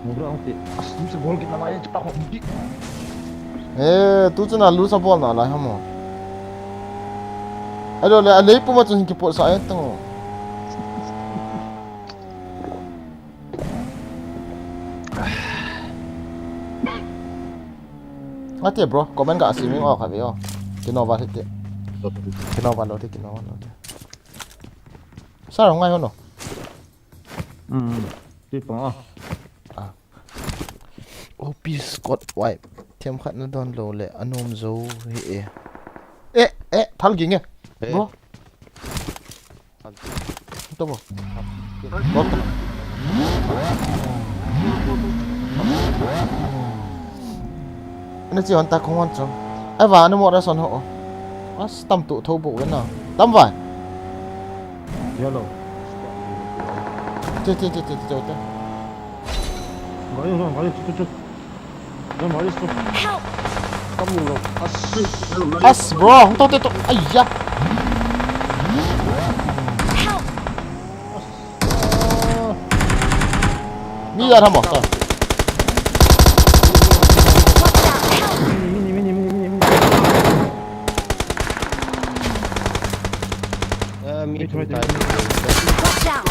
Mugra hung ti. As, tum se bol kit na lai, chita hung ti. Eh, tu chana lu sa bol na lai hamo. Alo le, alei puma chun ki pot sa e to. Ate bro, comment ga siming o kha ve o. Kinova hite. Kinova lo te, kinova lo te. Sir, ngai hono. Hmm. Ti pang a. Ah. O P Scott White. Themkhat na don lo le anom zo hi e. Eh, eh, thal ging e. Eh. Bro. To bo. Bro. Ana chi hon ta khong hon chong. Ai va, ana mo ra son ho. As tam tu tho bo na. Tam vai. Yellow. Che, che, che, che, che, che. Vai, vai, vai, tu, tu, tu. Vai, vai, tu. Help! Tam lo. As. As, bro. Hung to, to, to. Ai ya. Help! Mi ya thamo, to. Watch out! Help! Mini, mini, mini, mini, mini, mini. Eh, mi thum tai. Watch out!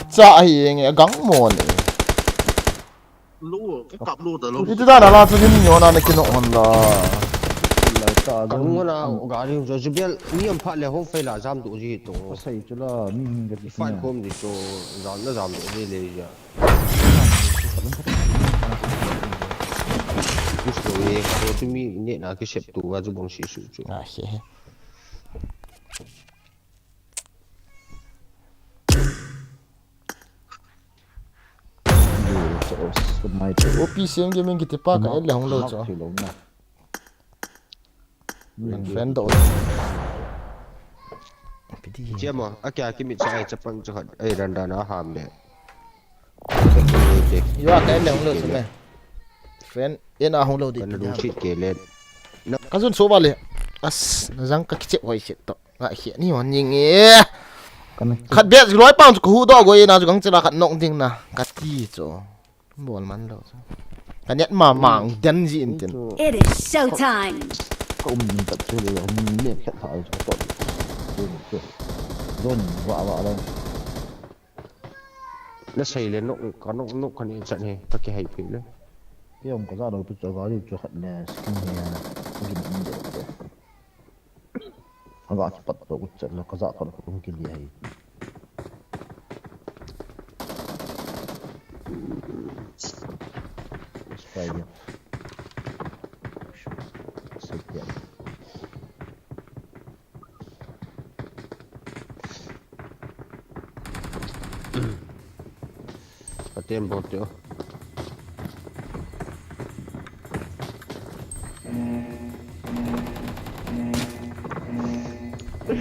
Cha ahi nge gang mo ne. Lo, ka kap lo ta lo. Iti da na la chu ni nyo na na kino hon la. Lai ta Ka zo. Hung na gari hung zo, Jubel, mi am phat le hung phei la jam do ji to. Ka sei chu la, mi hing ka ti Fight na. Kom di to, jam na jam do ji le ja. Us lo ye, ko tu mi ne na ki sep tu wa ju bong si su chu. Ah, he, he. O P C M Gaming kiti pa ka el le hung lo cho. An friend do. Piti. Chiam a, a kya ki mit sa ai chapang chakhat, ai dan dan a ham le. Yo, ka el le hung lo cho me. Friend, en a hung lo di. Kan lu sit ke le. Ka jun so ba le. As, na jang ka kichep hoi sit to. Nga hi ni hon ning e. Kana Khat bia loi pang chu ka hu do go e na chu gang chila khat nok ding na. Ka ti chu. Bol man lo chu. Ka net ma mang den ji in tin. It is show time. Ka um ding ta chu le, um le khat tha chu ka to. Chu chu. Don wa wa lo. Na sei le nok, ka nok nok ka ni chan he, ka ki hai phi le. Ke um ka za lo pi chu ga ri chu khat le skin he. Ka gin um de. Aga kipat to ku chat lo, ka za pat ko kum kili ai. Spy dia. Spy dia. Atem bot teo.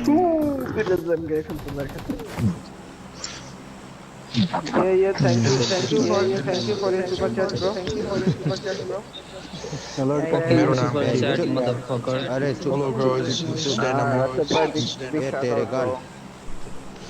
Shoo, good as them guys from America. Yeah, yeah, thank you, thank you for, thank you for your super chat, bro. Alert का मेरा नाम है। Super chat, motherfucker. अरे चुप। Hello, bro, this is Dynamo. ये तेरे गाल।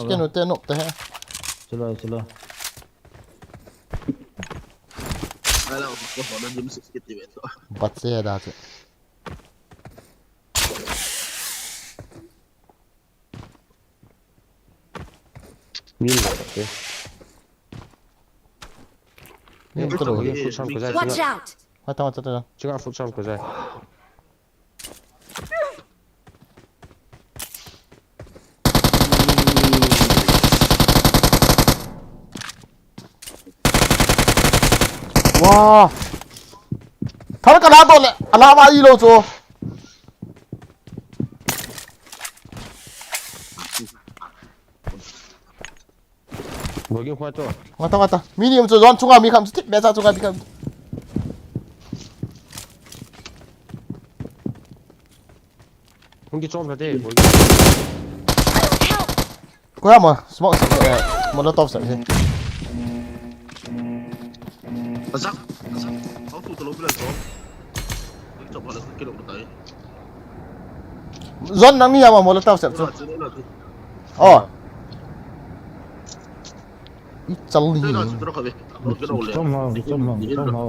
Chicken ute nop te he. Chalo, chalo. Ala, ko ko na dim six kiti ve to. Bat se da che. Min la te. Min ko lo. Watch out! Mata, mata, mata. Chinga futsal ko jai. Wah. Thal ka la to le. Ala ma i lo cho. Bogin khua to. Ngata, ngata. Mi ni um chu zone chunga mi kham chu tip be cha chunga mi kham. Hung kichom kha te, bogin. Help! Koi ham a, smoke sep, eh, Molotov sep hi. Azak, azak. Hau tu talo bila zo. Chop hala kilo tai. Zon nang ni ham a Molotov sep chu. Oh. I chal ni. Tui la chu tro kha ve. Upload ke lo le. Chom ha, chom ha, chom ha.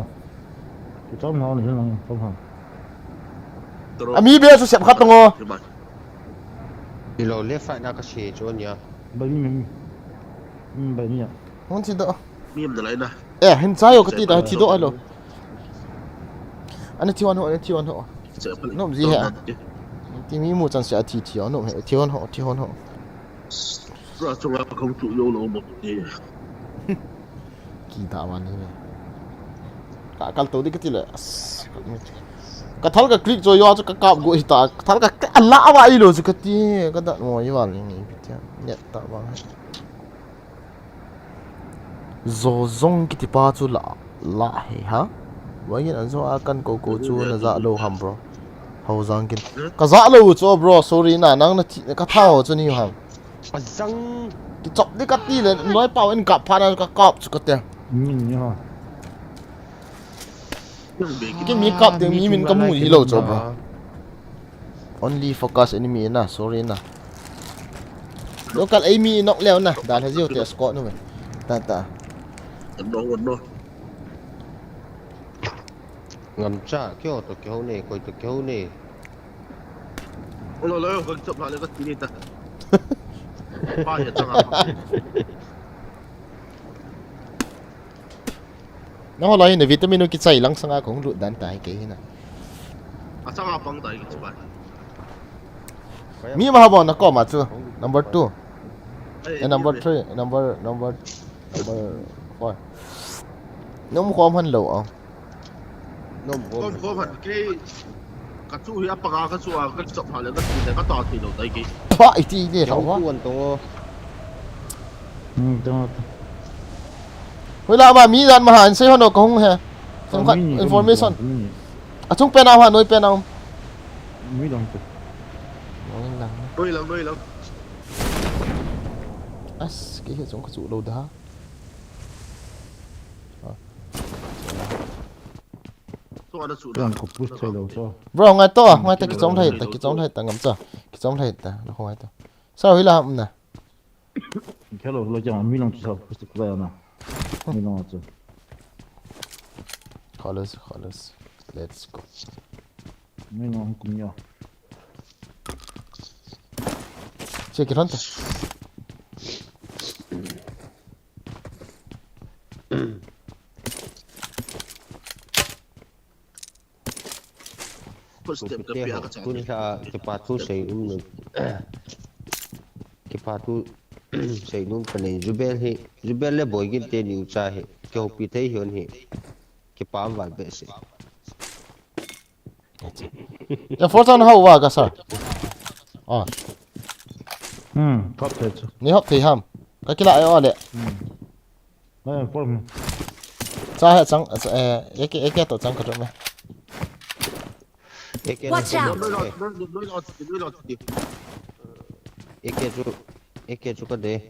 Chom ha ni lang, chom ha. Tro. Ami be chu sep khat ngo. Ilo left right na ka se chu nia. Bai mi mi. Hmm, bai mi a. Hon thi doh. Mi am da lai na. Eh, hin cha yo ka ti ta thi doh alo. Ana thi wan ho, ana thi wan ho. Nom ji he. Ti mi mu chan se a thi thi ho, nom he. Thi hon ho, thi hon ho. Ra chunga ka khong chu yo lo mo ti. Ki ta wan ni. Ka kal to di ka ti le. As, ka thal ka click cho yo chu ka kap go hi ta. Ka thal ka a la wa i lo chu ka ti. Ka da mo i wan ni ni. Net ta wa. Zo zong kiti pa chu la, la he ha. Wa yin an zo a kan ko ko chu na za lo ham bro. Hau zang kin. Ka za lo chu bro, sorry na, nang na ti, ka tha ho chu ni ham. Azang. Ki chop di ka ti le, noi pau in kap pha na ka kap chu ka te. Min ni ha. Ki mi kap te, mi min ka mu hi lo chu bro. Only focus enemy na, sorry na. Local enemy nok leo na, dan ha jiu te squad nu ve. Ta ta. Ngam cha, kyo to kyo ne, koi to kyo ne. Lo lo, ko chop la le ka ti ni ta. Pa ya changa. Na ho lai na vitamin ki chai lang sanga kong lut dan tai ke hina. A changa pang tai ki chuan. Mi ma ha bon na ko ma chu. Number two. Eh, number three, number, number, number four. Nom khom han lo a. Nom khom. Khom khom han ke. Ka chu hi a panga ka chu a ka chop ha le ka ti le ka ta ti lo tai ke. Pa i ti le ha. Tuan to. Hmm, to. Hoi la ma mi dan ma han sei hono ka hung he. Sem khat information. A chung pen a ha noi pen a. Mi dang tu. Noi lang. Noi lang, noi lang. As, ke he chung ka chu lo da. Bro, ngai to, ngai ta, kichom thei ta, kichom thei ta, ngam ta, kichom thei ta, na ko ngai to. Sa hui la ham na. Hello, hello, jang, mi lang chu sa, push to kula na. Mi lang chu. Colors, colors. Let's go. Mi lang kum ya. Che ki ron ta. Footstep ka pia ka chang. Tun sa kipa thu sei um nu. Kipa thu sei um ka nei. Jubel hi, Jubel le Boigin te niu cha hi. Kihoupi thei hi on hi. Kipa um val behseh. Ya four chan hau va ka sa. Ah. Hmm, top thei chu. Ni hop thei ham. Ka kila ai o le. Hmm. Cha he chang, eh, A K, A K to chang ka drop me. Watch out. A K chu, A K chu ka de.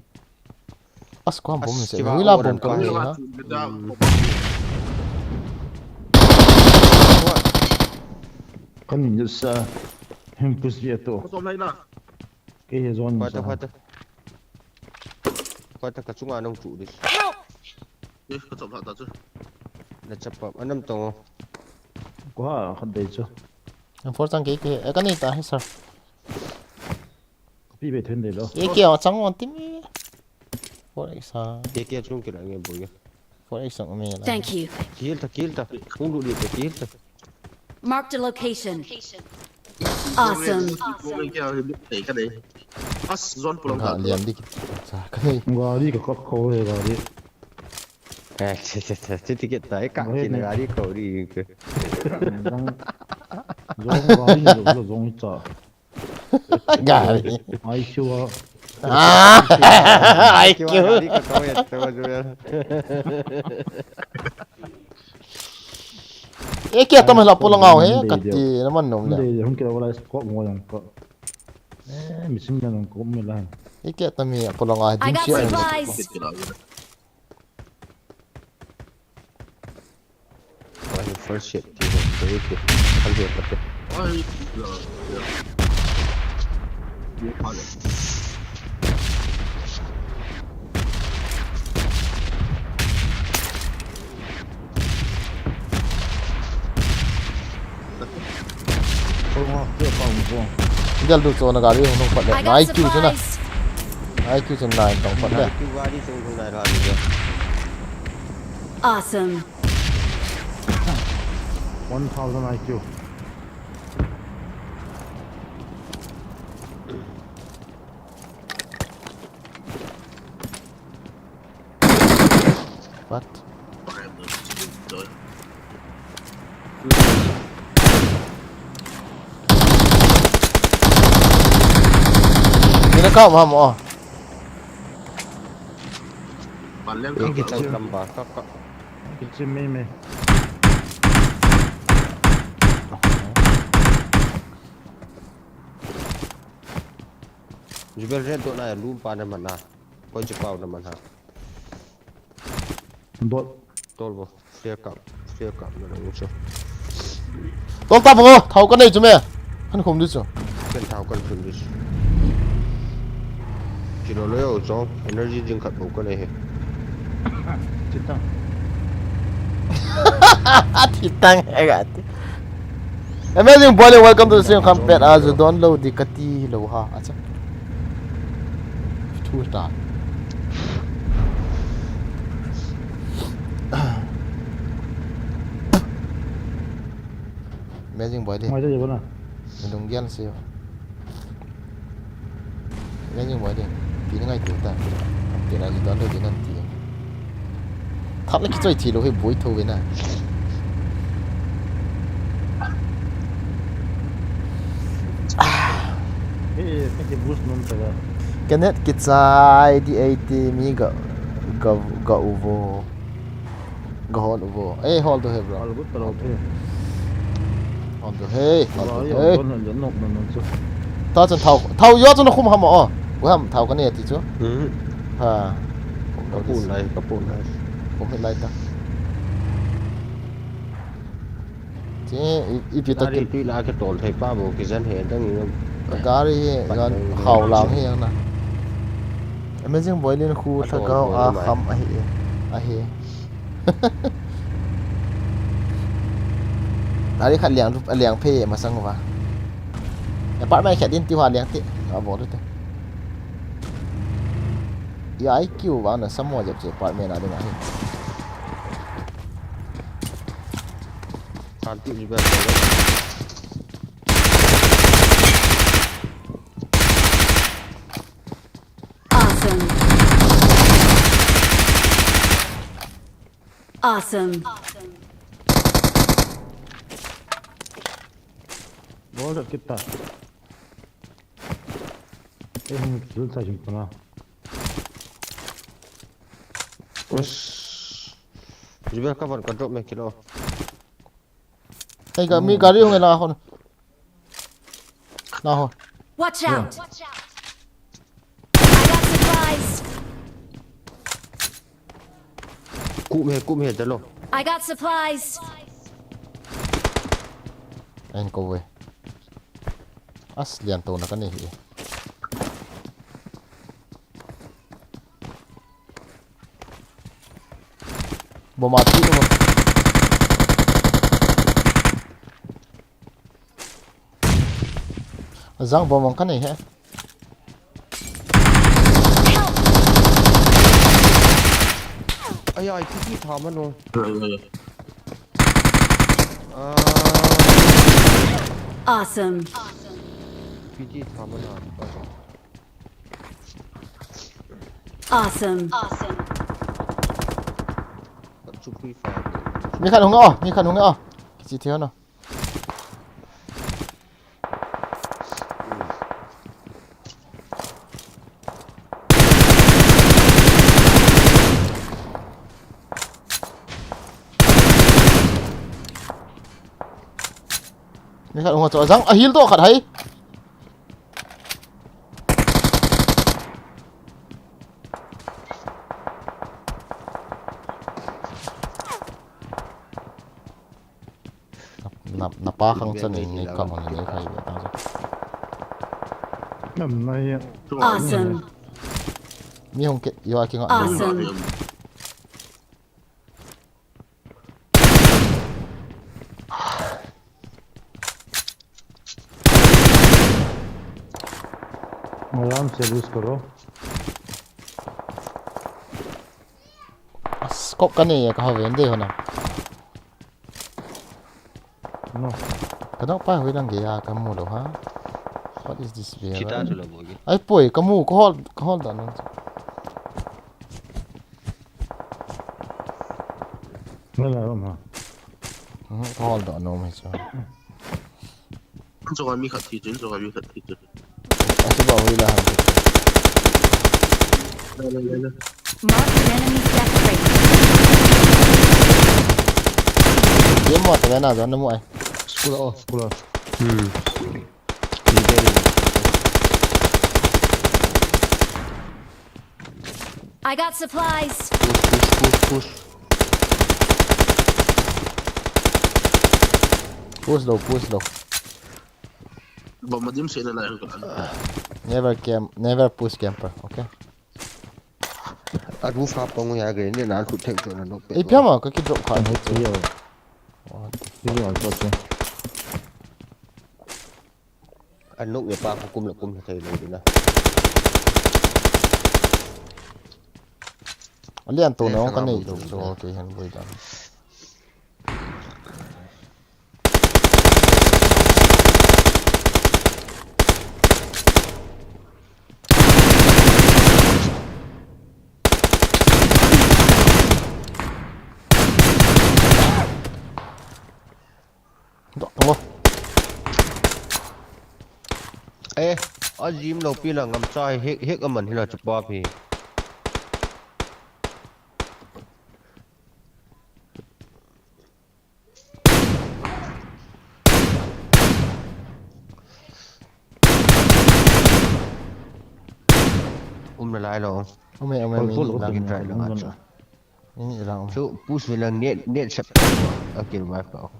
As ko ham bom se. Hila bom ka ni ha. Kan ni sa. Hem pus dia to. Ke he zone. Pata, pata. Pata ka chunga nong chu dis. Help! Eh, ka chop ta chu. Na chapa, anam tong. Ko ha, khat dei chu. Em four chang ke ke, eh, ka nei ta hi sir. Pi be then dei lo. Ke ke chang on ti mi. Four X ha. Ke ke chung ke la nge bo ya. Four X ang me la. Thank you. Kill ta, kill ta. Hung lu di ta, kill ta. Marked a location. Awesome. As zone pulang ta. Liam di. Sa ka nei. Gari ka kak ko he gari. Eh, che, che, che, che, ticket ta, eh, ka kin gari ko di ke. Zong, zong gari lo, lo zong cha. Gari. I Q a. Ah, I Q. Gari ka ko ya, to jo ya. Eh, kia tama la pulang au he, kati naman nom le. Hung kira wala squad mo yang ko. Eh, missing na nang kum mi lan. Ike tami apolong a I got ding siya. Supplies. Why the first shit? Very good. Come here, come here. Why is the, yeah. Gal du chu na gari hung pat le. I got I Q chu na. Supplies. I Q chu nine tong pat le. Awesome. One thousand I Q. What? Ina ka ma mo. Kichim. Kichim me me. Jubel red dot na ya lum pa na mana. Koi chi pau na mana. Dot. Tol bo. Clear cup. Clear cup na lang chu. Tol ta bo. Thau ka nei chu me. Han khum di chu. Ken thau kan khum di chu. Kilo lo yo chong. Energy drink khat bo ka nei he. Chitang. Chitang. Ai ga ti. Amazing boy, welcome to the stream. Come pet as you don't load the kati lo ha. Acha. Thu ta. Amazing boy de. Mai ta jabo na. Dung gian se. Amazing boy de. Ti ngai tu ta. Ti na ji don do ji nan ti. Thap le kichoi thi lo he boi tho ve na. He, he, he boost nom ta ga. Kanet kichai di ai ti mi ga, ga, ga uvo. Ga hol uvo. Eh, hol do he, bro. Hol gut ta lo the. Hol do he, hol do he. Ba, ya, hol na, ya, nok na, nok chu. Ta chun thau, thau yo chun khum ham o. Ku ham thau ka ne ti chu. Hmm. Ha. Ka pun lai, ka pun lai. Ko he lai ta. Che, i, i pi ta. Gari kin tui la ke tol thei pa bo, kijen he dang i. Gari he, gan khau lang he na. Amazing boy lin khu tha ka a kham a he. A he. Gari khat liang, liang phei masang uva. Apartment khat din ti uva liang ti. A bol te. I I Q vang na samo jep che apartment a ding a hi. Kan ti ni ba. Awesome. Awesome. Bol dah kita. Eh, kill sa jing puna. Us. Jibel ka van ka drop me kilo. Hey, ga, mi gari hung la hon. Na ho. Watch out! I got supplies! Kum he, kum he, chalo. I got supplies! Ahin kou ve. As lian to na ka nei hi. Bomb a ti mo. Jang bomb ang ka nei he. Ai, ai, P T tha mano. Ah. Awesome. P T tha mano. Awesome. Awesome. Mi khat hung o, mi khat hung o. Kichi thei no. Mi khat hung o, cho jang a heal to khat hai. Na, na pa khang chan in nei kam hon nei khai ve ta. Nam na hi. Awesome. Mi hong ke, yo a ki nga. Awesome. आराम से यूज़ करो। Scope ka nei ka ho ven de ho na. No. Ka no pa hui lang ge ya ka mu lo ha. What is this? Kita chu lo bo ge. Ai poi ka mu ka hol ka hol da no. Wala rom ha. Mhm, ka hol da no mai chu. Chunga mi khat thi chun, chunga mi khat thi chun. Achu ba hui la ha. Le, le, le, le. Mark the enemy's death rate. Game mo ta na zon na mo ai. School off, school off. Hmm. I got supplies. Push, push, push, push. Push lo, push lo. Bomb dim se na la ko. Never camp, never push camper, okay? A roof ha pang ya ge ni na khu thei cho na no pe. Ei, pia ma ka ki drop kha ni chu. Yo. What? Yo, okay. Anuk nge pa khu kum le kum le thei lo dina. Alian to na ka nei lo so ke han boi dan. Dok tang lo. Eh, a gym lo pi la ngam chai hek hek aman hila chu pa phi. Um na lai lo. Um e, um e, mi ni lang. Chu push ve lang net, net sep. Okay, wipe out.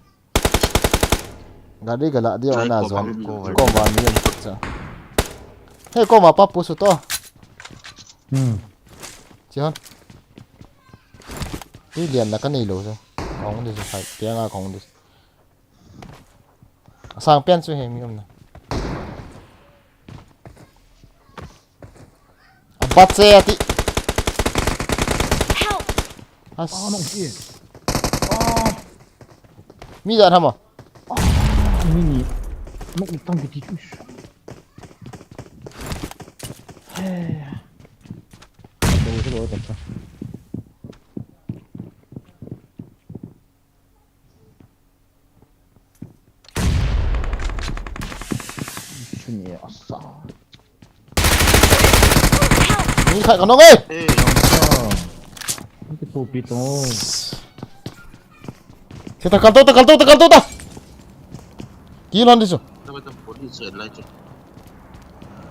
Gari gala dia na zon. Koma ni um cha. Hey, koma pa push to. Hmm. Chi hon. Tui lian na ka nei lo chu. Kong di chu khai, piang a kong di. Asang pian chu he mi um na. A bat che ati. Help! As. Ah, no, yeah. Ah. Mi dan hama. Ah, mi ni. No, ni tang ki ti chu. Hey. Lo, lo, lo, lo. Chuni asa. Ni khai ka nong e. Eh, asa. Ni ki topi to. Seta kal to ta, kal to ta, kal to ta. Ki lan di so.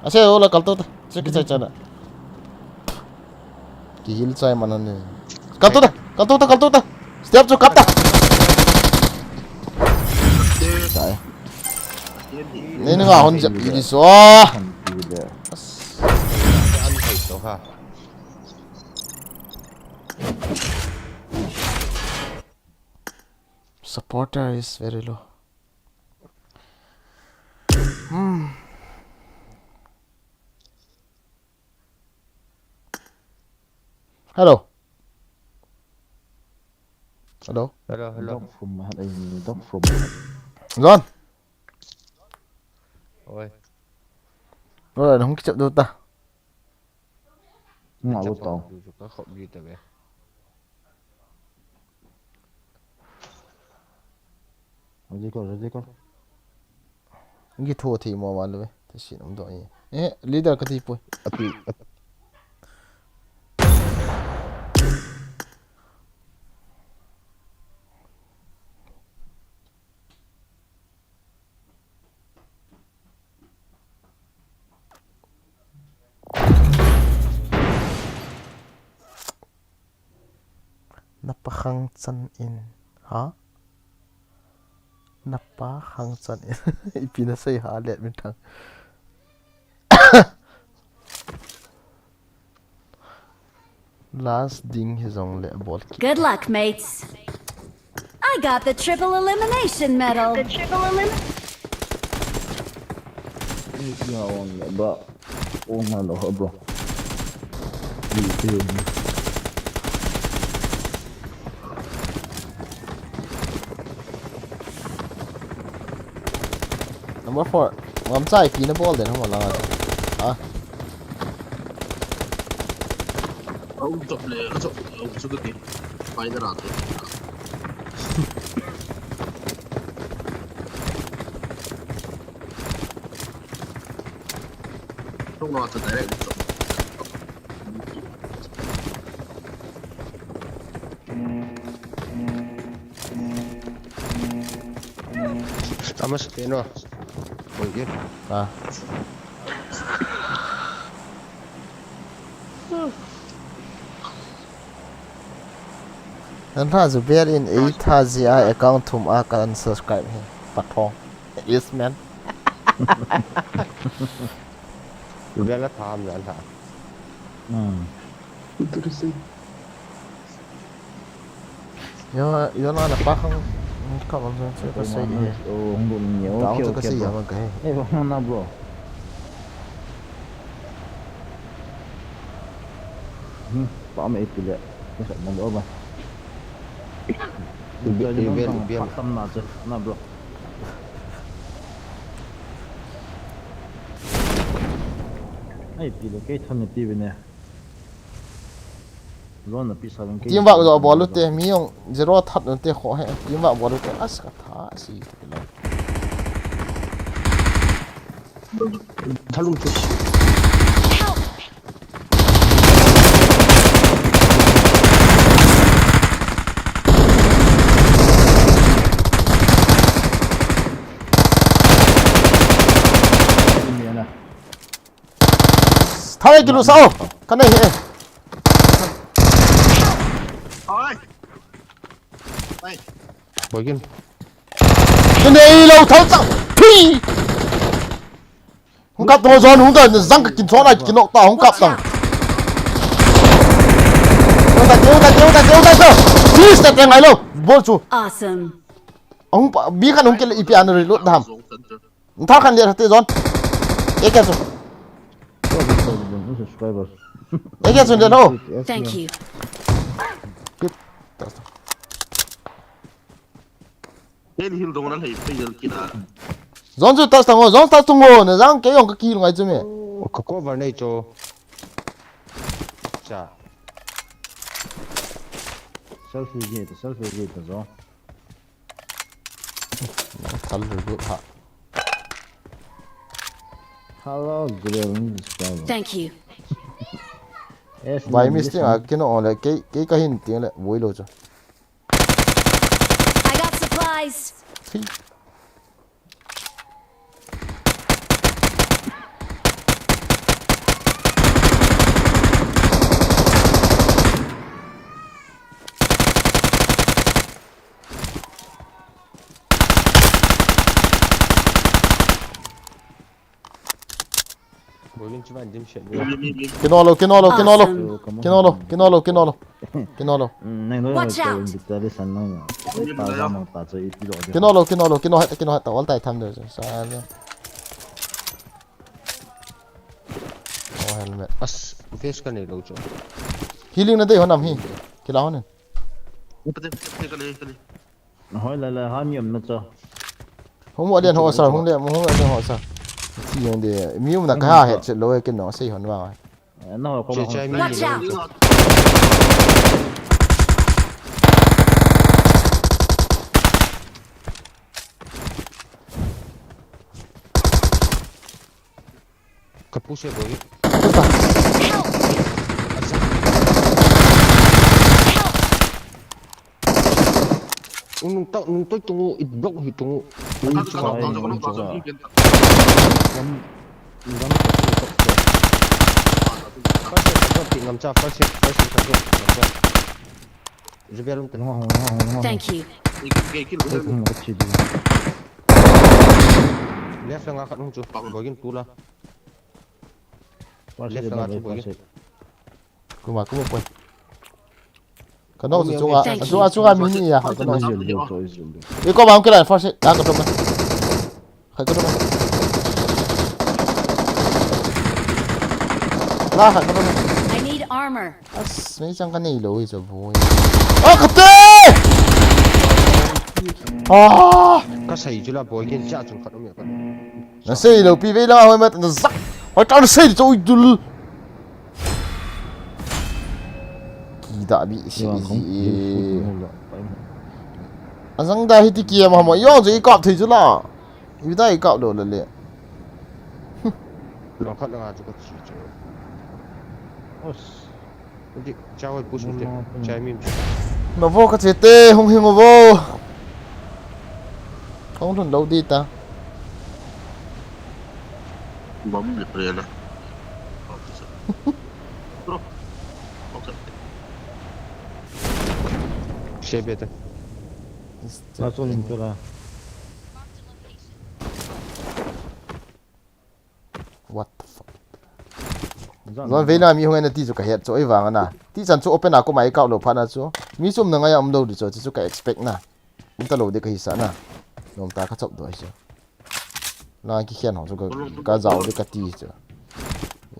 Ase, ola kal to ta. Che ki chai chana. Ki heal chai mana ni. Kal to ta, kal to ta, kal to ta. Step chu kap ta. Chai. Ni nga hon jep di so. Supporter is very low. Hmm. Hello. Hello. Hello, hello. Dog from my head, eh, dog from my head. John. Oi. Oi, hung kichep do ta. Nga lo tao. Ka khop ji ta ve. Ready call, ready call. Ngi tho thei mo ma lo ve. Te sin um do ni. Eh, leader ka ti poi. Api, api. Na pakhang chan in, ha? Na pa khang chan. Ipi na sei ha let min thang. Last ding hi jong le bol ki. Good luck, mates. I got the triple elimination medal. The triple elim- Ih, ya on le ba. On na lo ha bro. Ih, ih. Number four. Ngam chai pi na bol den hama la. Ah. Au, chop le, chop, au, chop ke. Pai da ra to. Tung na ta direct chop. Ama sa peno. Oi, yun. Ah. Nan tha Zubel in ei tha zia account thum a kan subscribe hi. Pathong. Yes, man. Zubel la tham zan tha. Hmm. Interesting. Yo, yo na na pa khang ka man jong che ka sei e. Oh, hung dun ni. Dau okay, to ka okay, sei bro. Ya man ka he. Eh, bro, na, bro. Hmm, pa me ipile. Ni sa man do ba. Ipi, ipi, ipi. Tam na che, na, bro. Ai, ipile, kei than ni pi be ne. Team vak jo bol ute, mi jong zero that ute kho he. Team vak bol ute, as ka tha si. Thalung chu. Thale kilu sao. Ka nei he. Oi. Oi. Boi kin. Ka nei lo thal chang. Phi. Hung kap to zon hung ta jang ka kin chon ai kin nok ta hung kap tang. Hung ta hung ta hung ta hung ta. Please ta teng ai lo. Bol chu. Awesome. Hung pa bi khan hung ke le ipi an reload dam. Thal khan le te zon. Eke chu. Subscribers. Eke chu le no. Thank you. Kit. Hel hil dong na lei pe yel kina. Zon chu tas tango, zon tas tungo, na jang ke yong ka kil ngai chu me. Ka cover nei chu. Cha. Selfie ge ta, selfie ge ta zon. Thal ru ha. Hello, Green Sky. Thank you. By mistake a kino le ke ke ka hin ting le voi lo chu. I got supplies. Phi. Boy, min chuban dim shet. Kino lo, kino lo, kino lo. Awesome. Kino lo, kino lo, kino lo. Kino lo. Mm, nang lo. Watch out. Kino lo, kino lo, kino het, kino het, all time tham de. Sa le. Oh, helmet. As, vest ka nei lo chu. Healing na dei ho nam hi. Kila ho nen. Ka nei, ka nei. Hoi la la, ha mi um na cho. Hung mo lian ho sir, hung lian, hung lian ho sir. Thi jong de, mi um na ka ha het chet lo e ken no sei hon vang. Eh, na ho ko. Che ma chai hung mi. Watch out. Ka push e boy. Nung tau, nung toi tungu, it block hi tungu. Nung chunga, nung chunga. Ngam, ngam, first aid, first aid, ngam cha, first aid, first aid, ngam cha. Zubia lum tun. Thank you. Ei, ei, kill. Ei, kill. Left langa khat hung chu. Boigin tu la. Left langa chu boigin. Kuma, kuma poi. Ka nong chu chunga, chunga mi ni ya, ka nong. Iko bang kila first. Ah, ka to. Khai ka to. La khai ka to. I need armor. As, meichang ka nei lou hi chu boy. Ah, ka te! Ah! Ka sei chu la boy, ken cha chung khat um ya ka. Na sei lou pi vei la hoi mat na zak. Hoi ta na sei chu ui dul. Ki da bi si. Azang da hi ti ki ma mo yong chu i kap thei chu la. Ibi ta i kap lou le le. Lo khat langa chu ka chi chu. Os. Di, cha hoi push ute. Cha mi. Na vo ka che te, hung hing vo. Hung thun lou di ta. Bom le pre la. Bro. Okay. Che beta. Last one in pela. What the fuck? Zan veina mi hung en ti chu ka het chu ei vang na. Ti chan chu open a ko mai kau lou pha na chu. Mi chom na ngai a um lou di chu, chu ka expect na. Um ta lou di ka hi sa na. Nom ta ka chop do ai chu. Na ki khen ho chu ka, ka zau di ka ti chu.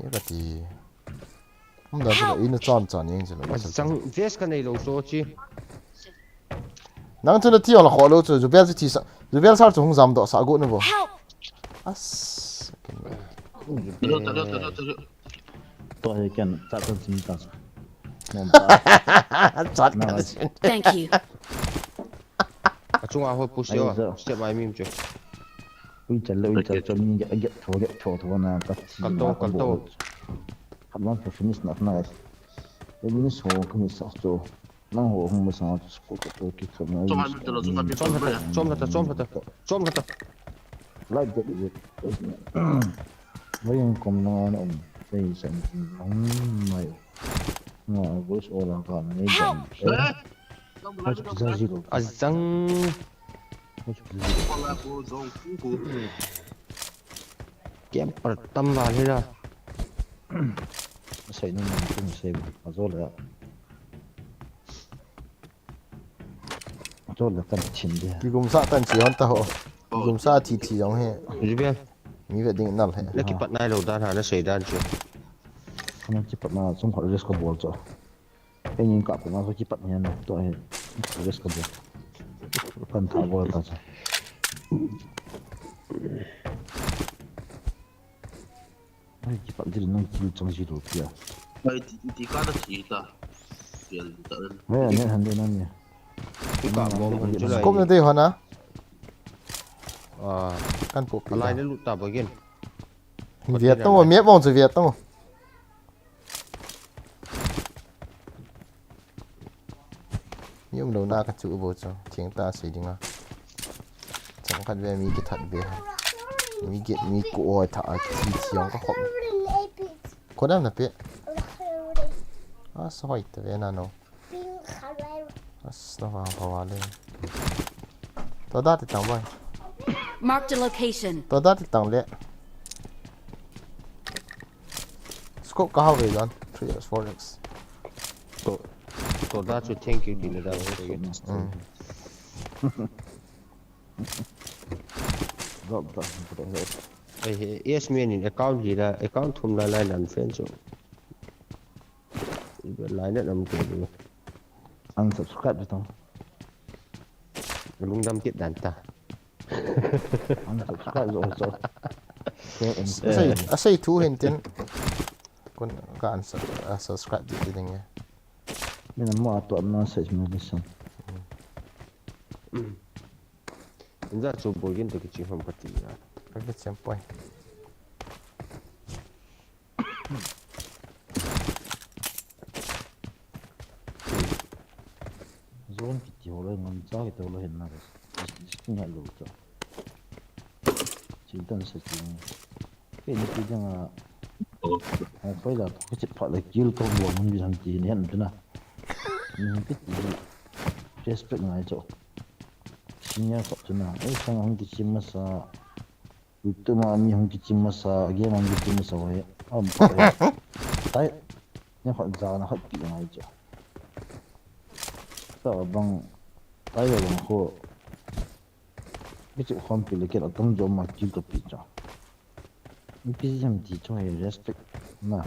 Ye ka ti. Hum da chu ina chon chon yeng chu lo. Chang vest ka nei lou chu chi. Nang chu na ti ong la kho lou chu, Zubel chu ti sa, Zubel sar chu hung jam doh sa gu na vo. Help! As. Talo, talo, talo, talo. To he ken, chat kan sin ta. Nom ta. Chat kan sin. Thank you. Achunga ho push yo. Ai, zo. Step mai mim chu. Ui, chal le, ui, chal, chal, ni get, get tho, get tho, tho na, ta chi. Kal to, na, kal to. Bol. Khat lang to finish na, na. Ei, ni so, ka ni sa to. Nang ho, hung ma sa, to school ka to, ki ka na. Chom ha ta, chom ha ta, chom ha ta, chom ha ta. Like that is it. Wai yung kom na, na, um, say something. Um, my. Nga, voice over ka na, eh, jam. Eh? Azang. Camper tam val hi la. Sei nung nung tung sei bu. Azo le. Azo le kan chin de. Ki gum sa kan chi hon ta ho. Ki gum sa thi thi jong he. Ji be. Mi ve ding nal he. Na kipat nai lou dan ha, na sei dan chu. Kana kipat na chung khat risk ka bol chu. Ei, ning ka puma so kipat nian to he. Risk ka bol. Kan tha bol ta cha. Ai, kipat dil nang kil chang ji lo pia. Ai, ti, ti ka da ti ta. Pial ta. Me, me han de nan ni. Ti ka bom han chu lai. Kom na de hona. Ah, kan pu pi. Lai na lut ta ba gen. Viet tong, mi bong chu Viet tong. Mi um lou na ka chu bo chu, thing ta sei ding a. Chang khat ve mi kithat ve. Mi get mi ko oi tha a kithi thi ong ka khop. Ko dam na pe. A sa hoi ta ve na no. As na vang pa wa le. To da ti tang bai. Marked a location. To da ti tang le. Scope ka ha ve dan three x, four x. To, to da chu thank you ti le da. Mm. Drop, drop, drop, drop. Ei, ei, yes, mi in account li la, account thum la lai nan friend chu. Lai na nam tu. Unsubscribe di tong. Lungdam kit dan ta. Unsubscribe zo zo. Asei, asei thu hin tin. Kun ka unsub-, unsubscribe di ding e. Min mo ato am na sei mi listen. Inja chu boigin to kichi hom ka ti ya. Ka kichempoi. Zone kiti ho le ngamcha kiti ho le hin na ka. Skin ha lo cha. Chiltan sa chi. Ke ni ti jang a. Ai, poi la to kichit pha le kil ko bo mun bi han ti ni han tu na. Ni kiti. Respect ngai cho. Senior kop tu na. Ei, sang hong kichim masa. Tuma mi hung kichim masa, game hung kichim masa ho hi. Am, eh. Tai. Ni khat jana khat pi ngai chu. Ta bang. Tai bang ko. Kichu khom pi le ken atam jo ma kill to pi chu. Pi jam ti chu hi respect na.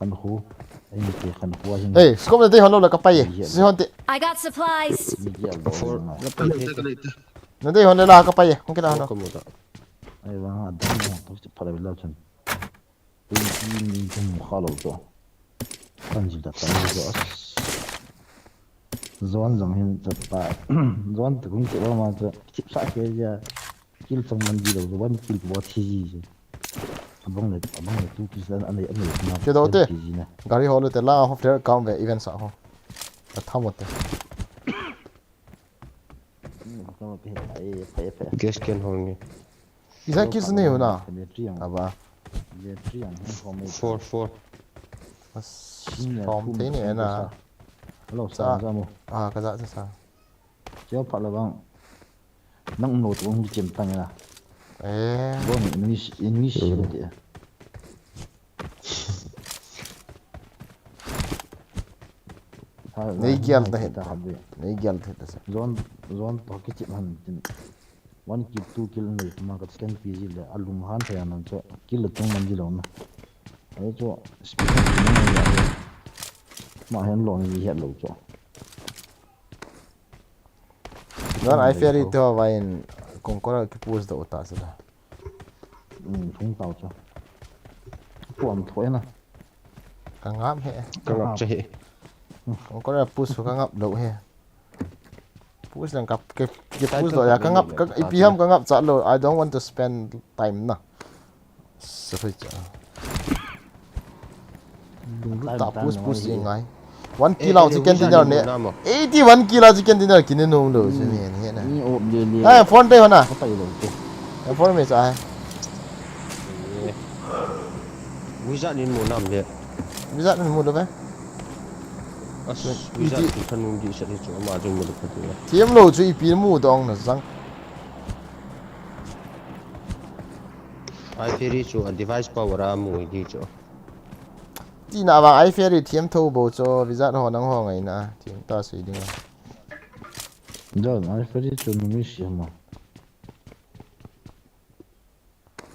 Khan khu. Ai ni te khan khu ahin. Hey, scope na dei hon lou la ka pai e. Hi, hi. Si hon te. I got supplies. Ni ki al. For. Na pai te. Na dei hon le la ka pai e. Hung kila hon. Ko mo ta. Ai wa ha dam mo to pha la chun. Ni ni ni mo kha lou to. Kan ji da kan ji as. Zon zong hin chat pa. Zon te kung te ba ma to. Chip sa ke ja. Kill chang man ji lou, one kill bo thi ji ji. Abang le, abang le two kills an, an, an, an, Ke do te. P G na. Gari ho le te la ho flare kam ve event sa ho. A tham te. Hmm, kam pe, ai, pe, pe. Gas can hol ni. Isa kills ne ho na. Battery ang. Aba. Battery ang, hung hom mai. Four, four. As, Senior hom two te ni na. Hello, sa, sa mo. Ah, ka za, sa, sa. Kio pha la bang. Nang no tu hung chem tang na. Eh. Bo ni English, English Hmm. Ti. Nei gial ta het. Nei gial ta het sa. Zon, zon to kichim han tin. One kill, two kill nei ma ka second P G le alung han thei anan chu kill le tung man ji lou na. Ai chu speed ma hen lo ni het lou chu. Zan ai ferry to vain kongkora ki push do ta sila. Hmm, thung tau chu. Puan thoi na. Ka ngap he. Ka ngap che he. Kongkora push ka ngap lou he. Push lang ka ke, ke push do ya ka ngap ka ipi ham ka ngap cha lou. I don't want to spend time na. Sorry cha. Lunglut ta push push jing ngai. One kill out chicken dinner ne. Eighty one kill out chicken dinner kine nung lo chu ni ni na. Ni op le le. Ai phone te hona. Ka pai lo te. Phone me cha. Wizard nin mu nam le. Wizard nin mu lo ve. As wizard tu thanung di sa ni chu ma chu mu lo ka tu. Thiam lo chu ipi mu dong na jang. Ai ferry chu a device power a mu di chu. Tina vang ai ferry thiam tho bo chu, wizard ho nang ho ngai na, thiam ta sui ding a. Don, ai ferry chu numi siam a.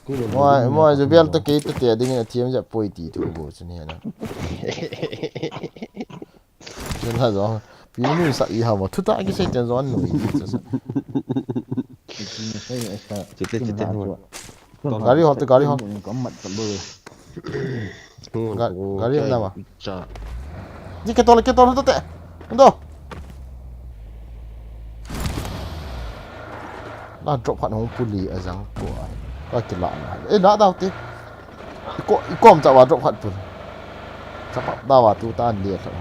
Moi, moi, ju bial to kei to te ding na thiam ja poi ti tho bo chu ni na. Chen ha jong. Pi nu sa i ha mo. Thu ta ki sei chen jong nu i. Chute, chute, nu. Gari hol te, gari hol. Kom mat ta bo. Ga-, gari na ma. Cha. Ni ke tol, ke tol to te. Ndo. La drop khat hung puli a jang ko ai. Ka kila na. Eh, la dau te. Ko, i kom cha wa drop khat pun. Chapap da wa tu ta an lia tho.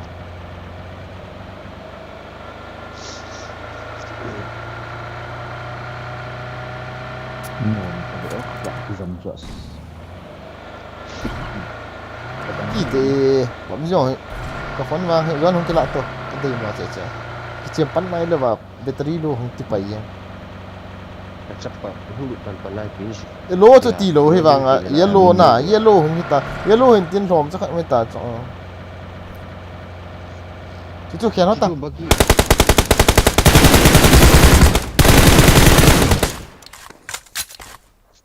Ki te, bam jong, ka phone vang he, John hung kila to, ka dei ma che che. Ki chem pan mai le va. Battery low hung ti pai e. Ka chapa, hung lut pan pan lai pi si. E low chu ti lo hi vang a, yellow na, yellow hung hi ta, yellow hin tin lhom cha khat mai ta chu. Chu chu khian ho ta. Chu baki.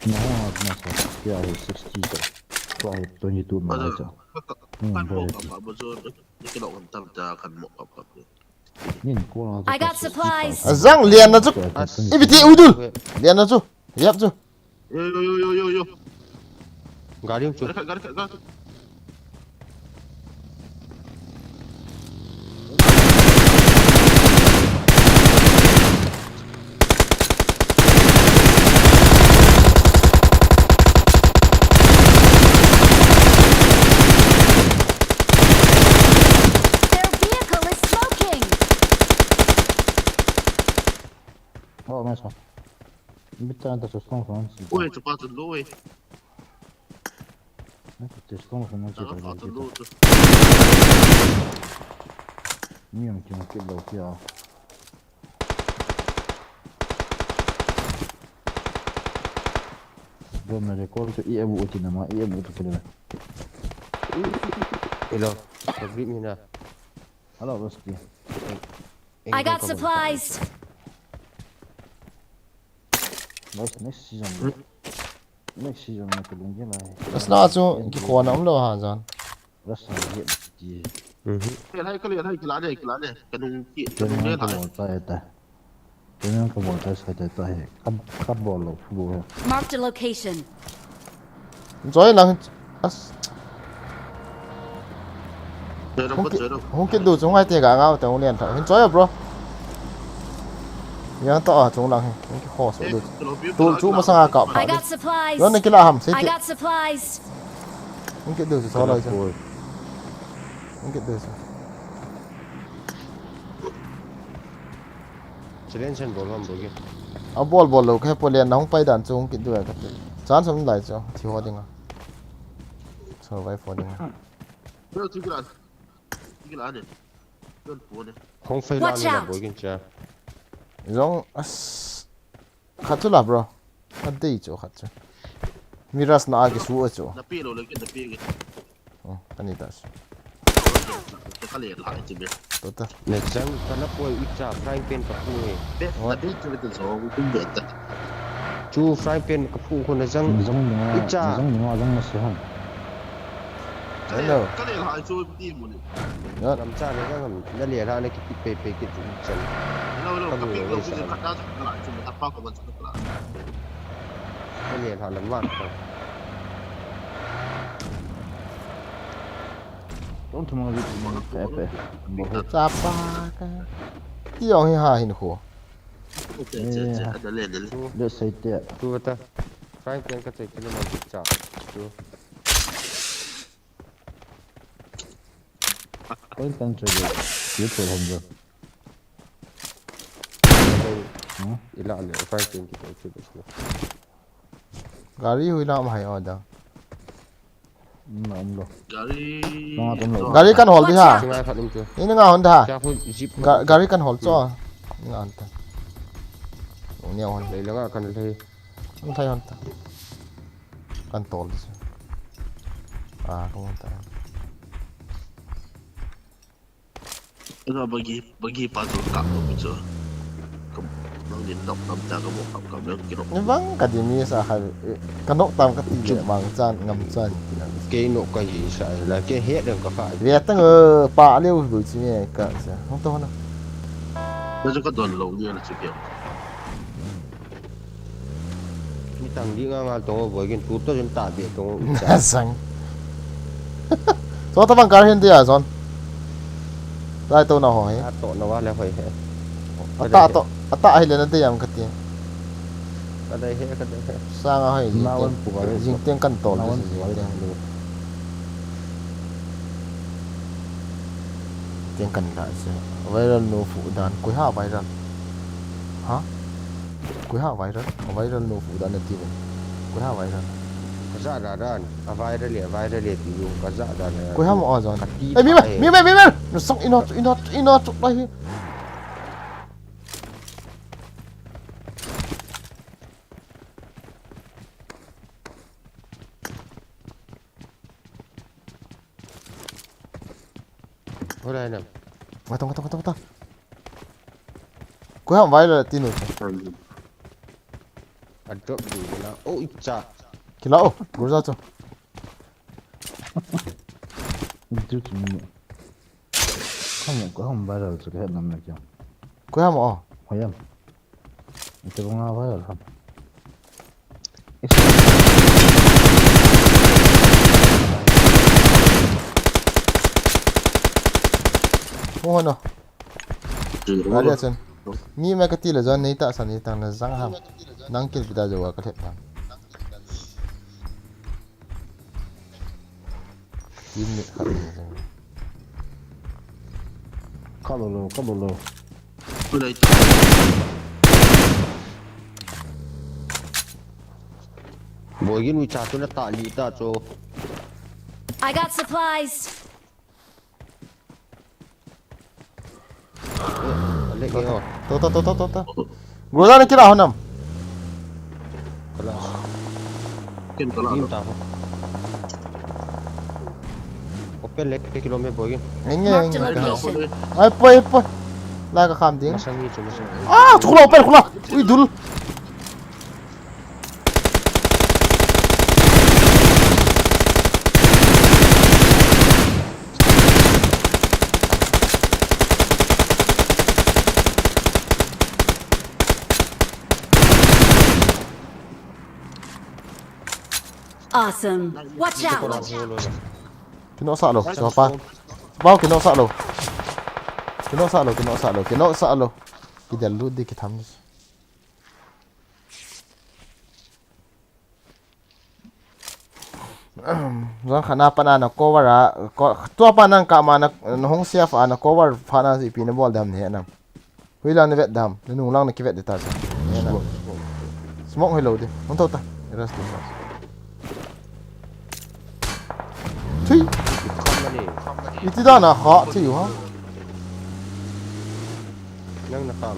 Na, na sa, ya sixty cha. Ko twenty two ma cha. Hmm, kan mo very ka good. Ba, ba zo, ni ka lo kan tam ta kan mo ka ka. I got supplies. Azang, lian na chu. Ibiti udul. Lian na chu. Yap chu. Yo, yo, yo, yo, yo, yo. Gari chu. Gari khat, gari khat, gari khat. Their vehicle is smoking. Oh, nice one. Bitta anta so strong phone. Oi, chapa tu lo, oi. Anta so strong phone. Chapa tu lo. Ni ang kiang kit lo kia. Bro, na recall to i abu uti nama, i abu uti kilo. Hello. Ka grip ni na. Hello, Rusty. I got supplies. Nice, next season. Next season na kalung gel ai. Asna chu kikhona umlou ha jan. Rasa ye ti. Mhm. Ke hai kale hai kila ne kila ne. Kanung ki kanung ne hai. Ka bol ta eta. Kanung ka bol ta sai ta ta he. Ka ka bol lo fu he. Marked a location. Joy lang. As. Hung kit du chu ngai te ga ngau te hung lian tha. Hin choi bro. Yang ta a chung lang he. Hung kit ho so du. Tu chu ma sanga ka. I got supplies. Ron ne kila ham se. I got supplies. Hung kit du chu so lai chu. Hung kit du chu. Silencer bol ham bol ke. A bol bol lo ke polian na hung pai dan chu hung kit du ka. Chan som lai chu. Thi ho ding a. Survive ho ding a. Bro, tu kila. Tu kila ne. Don po ne. Hong fai la ni la boy kin cha. Zong as khat chu la bro. Khat dei chu khat chu. Miras na agi su a chu. Na pe lo le kin na pe kin. Oh, ani ta su. Ka le la chi be. To ta. Ne jang ka na poi u cha frying pan ka pu he. Be na be chu be zo u kum be ta. Chu frying pan ka pu ko na jang. Zong ni nga. Zong ni nga zong na se hang. Hello. Ka le la chu ti mu ni. Ngam cha le ngam na le la ne ki pe pe ki tu chan. Hello hello ka pe lo ki ka ta ka la chu ta pa ko ban chu ka la. Ka le la na ma ka. Don't tomorrow we tomorrow pe pe. Bo he cha pa ka. Ti ong hi ha hin kho. Le sai te. Tu ta. Frank pen ka che kilo ma cha. Tu. Koi tang che de. Ye to hom jo. Ila le Frank pen ki to che de. Gari hui la ma hai oda. Na um lo. Gari. Na um lo. Gari kan hol di ha. Singa khat um chu. Ni nga hon da. Cha khu jeep. Gari kan hol cho. Ni nga hon ta. Ni hon. Lei la nga kan lei. Kan thai hon ta. Kan tol di. Ah, kan hon ta. Ina bagi bagi pa tu kap tu chu. Kam nang din nok tam ta ka mo kap kap le ki nok. Ni bang ka di mi sa ha ka nok tam ka ti le bang chan ngam chan ti na. Ke nok ka hi sa la ke he dang ka kha. Ve tang pa le u bu chi me ka sa. Hong to na. Na chu ka don lo ni na chu ke. Mi tang di nga nga to boy kin tu to jin ta be to. Sang. Cho ta bang kar hin dia zon. Dai to na ho he. A to na wa le hoi he. A ta to, a ta hi le na de yang ka ti. Ka dai he, ka dai he. Sang a hoi. Na wan pu ka. Jing teng kan tol. Na wan pu ka. Teng kan la se. Viral no fu dan. Koi ha viral. Ha? Koi ha viral? A viral no fu dan na ti ve. Koi ha viral? Ka za da dan. A viral le, a viral le ti lu. Ka za da na. Koi ha mo a zon. Ka ti. Eh, mi me, mi me, mi me. No song ino, ino, ino chuk lai. Hola na. Mata, mata, mata, mata. Koi ham viral ti nu. A drop di na. Oh, icha. Kila oh, gurza cho. Ju chu ni. Koi ham, koi ham viral chu ke nam na kya. Koi ham oh. Hoyam. Ito nga viral ham. Mo hono. Gari a chun. Mi me ka ti le zon nei ta sa nei tang na zang ham. Nang kil pida jo ka thet ham. Team ni khat ni zang. Ka lo lo, ka lo lo. Boy gin mi cha tu na ta li ta cho. I got supplies. Lek ni ho. To to to to to to. Groza na kila honam. Kala. Ken ka la. Lim ta ho. Open le ke kilo me boy. Nge, nge, Marked a nge, nge. Location. Ai, poi, poi. La ka kham ding. Masang ni chu masang. Ah, khula, open, khula. Ui, dul. Awesome. Watch out. Kino sa lo, sa pa. Bao, kino sa lo. Kino sa lo, kino sa lo, kino sa lo. Kidel lu di kitham. Zan khana pana na cover a, ko, tua pana ka ma na, na hong sia fa na cover fa na si pi na bol dam ne na. Hui lang na vet dam, na nung lang na kivet de ta sa. Smoke. Smoke hello de. Hon to ta. Rest de sa. Thui. Iti da na ha thui ha. Nang na kam.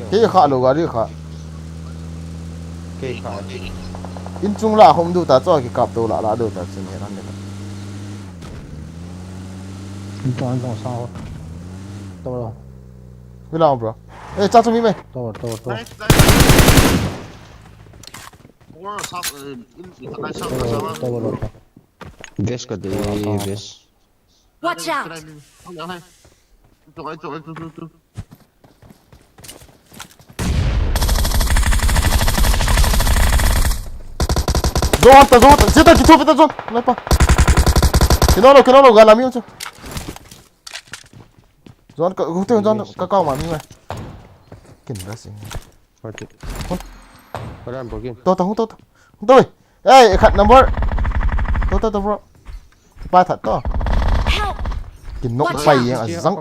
Kei kha lo gari kha. Kei kha. In chung la hom du ta cho ki kap to la la du ta chin he ran de ta. Anto anto sao. Toro. Hui lang bro. Eh, cha chu mi mai. Toro toro toro. Four sub, uh, in, in, in, Toro toro. Best ka de best. Watch out. Ito, ito, ito, ito, ito. Zon ta, zon ta. Zeta ki thopi ta zon. Nai pa. Kino lo, kino lo, gala mi chu. Zon ka, hute zon ka ka ma mi mai. Kin da sing. Hoti. Hon. Paran bogin. To ta, hon to ta. Hon to. Ei, khat number. To to to bro. Pa that to. Help! Kin nok pai yang azang.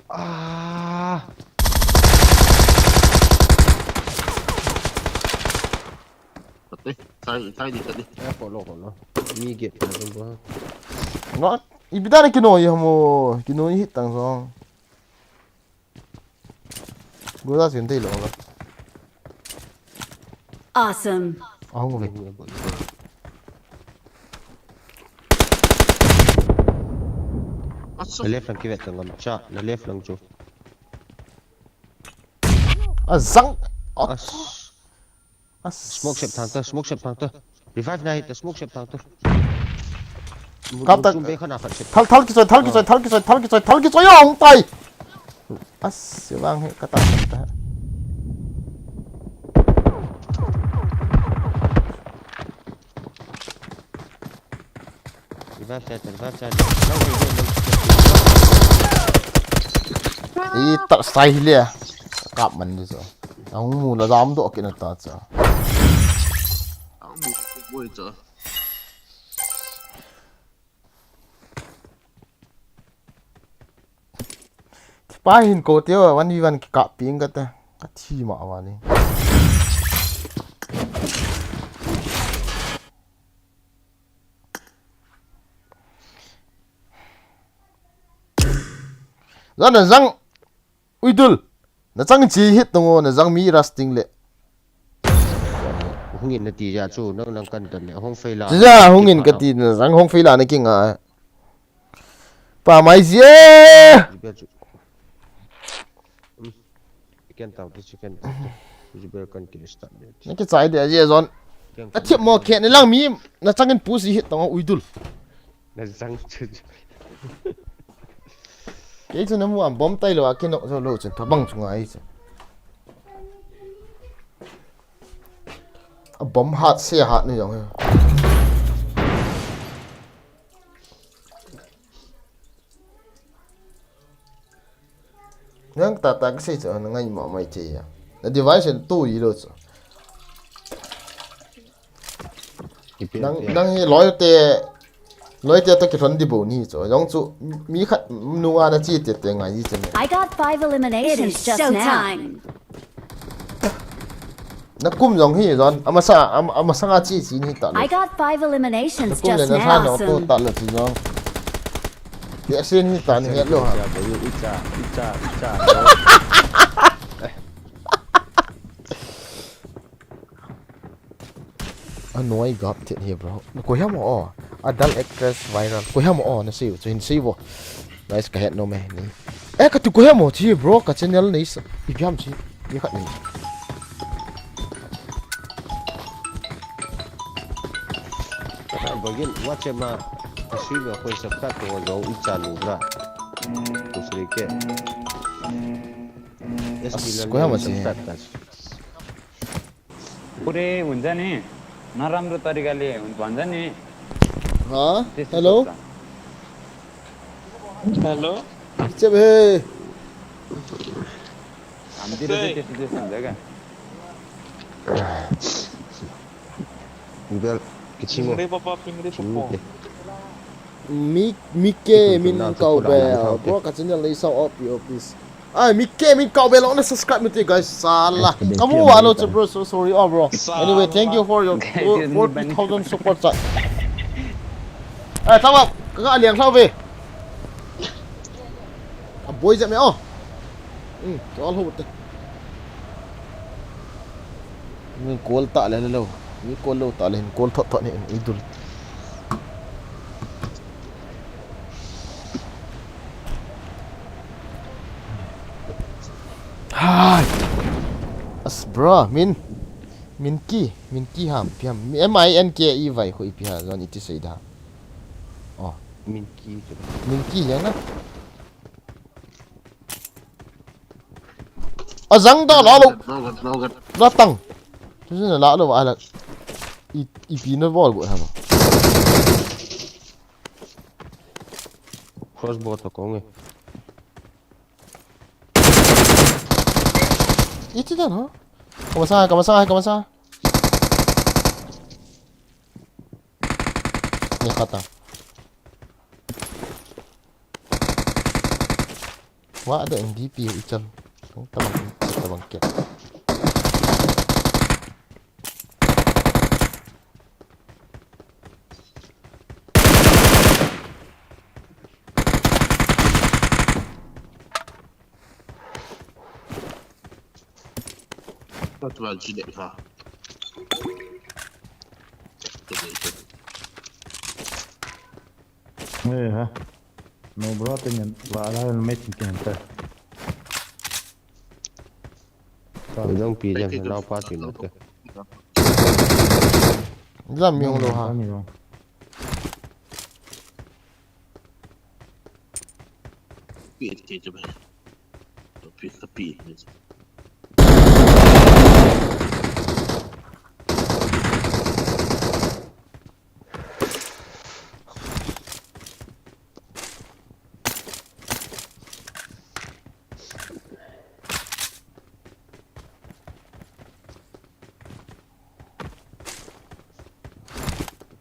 Ah. Tate, sai, sai di, sai di. Eh, follow, follow. Mi get na dun ba. No, ibida na kino ya mo. Kino hit tang song. Goda sin dei lo ga. Awesome. Ahung ve. Aso. Na left lang kivet lang ngam cha. Na left lang chu. Azang. As. As. Smoke shep thang ta. Smoke shep thang ta. Revive na hit ta. Smoke shep thang ta. Kap ta. Be khana khat shep. Thal, thal ki soi, thal ki soi, thal ki soi, thal ki soi, thal ki soi, ong tai. As, si vang he, kata, kata. Revive cha, revive cha. I ta sai le. Kap man di so. Ang mu la dam do kina ta cha. Ang mu, boy cha. Pa hin ko teo one v one ki kap ping ka te. Ka thi ma wa ni. Zan zang. Uidul. Na chang chi hit tongo na zang mi rusting le. Hungin na ti ja chu nang nang kan kan le hong fail la. Ja hungin ka ti na zang hong fail la na kinga. Pa mai zie. Jibe chu. Ken tau ti ken tau. Jibe kan ki start le. Na ki chai de je zon. A thiap mo khe ni lang mi na changin push hit tongo Uidul. Na zang chu. Kei chu na mu am bom tai lo a kinok zo lo chun thabang chu ngai chu. A bom hat se hat ni jong he. Nang ta ta ka sei chu na ngai ma mai che ya. Na device en tu i lo chu. Nang nang hi loi te loi te to ki thon di bo ni chu. Jong chu mi khat nunga na chi te te ngai ji chen. I got five eliminations just now. Na kum jong hi jon amasa am, amasa nga chi chi ni ta lo. I got five eliminations Kum le just na sa now. no to ta lo chi jong. Ye sin hi ta ni het lo ha. Icha, icha, icha. Icha. Icha. Icha. Anoi gap thet hi bro. Koi ham o. Adult actress viral. Koi ham o, na sei u chu hin sei vo. Guys, ka het nom e ni. Eh, kati koi ham o thi bro, ka channel nei sa. Ipi ham chi. Ipi khat ni. Ka ta bogin, watch ma. Ka sui ba koi subscribe ko zo i channel bra. Ko sri ke. Yes, As, koi ham o thi. Subscribe ta. पुरै हुन्छ नि, नराम्रो तरिकाले हुन-, भन्छ नि। हाँ, त्यस्तो हेलो। सोच्छ। हेलो। के छ बे? हाम्रोतिर चाहिँ त्यस्तो, त्यस्तो हुन्छ क्या। Bel, kecil mo. Pingri papa, pingri papa. Mi, mi ke, min kau be, bro, ka channel lei sao op, yo, please. Ai, mi ke, min kau be lo na subscribe mo te, guys. Sala. Kamu wa lo che, bro, so sorry, oh, bro. Anyway, thank you for your forty thousand support, sir. Ai, tama, ka ka liang thlau ve. A boy jam me, oh. Hmm, to all hote. Min call ta le lo. Min call lo ta le, call thot thot ni, idul. Hai. As bro, min. Min ki, min ki ham, piam. M I N K E vai khu ipi ha, zon iti sei da. Oh. Min ki chu. Min ki ya na. Azang da la lo. Logan, Logan. La tang. Tu sin la lo ala. I, ipi na bol bo ha ma. Crossbow to kong e. Iti dan ha? Kamasa, kamasa, kamasa. Ni kata. Wa da M V P ichal. Tong tabang, tabang ke. That's about you, ha. Eh, ha. No, bro, tingin, la, la, mate, tingin, ta. Ui dong pi jam, nao pa pi lo te. Jam mi hong lo ha. Jam mi hong. Pi te te ba. Pi, pi.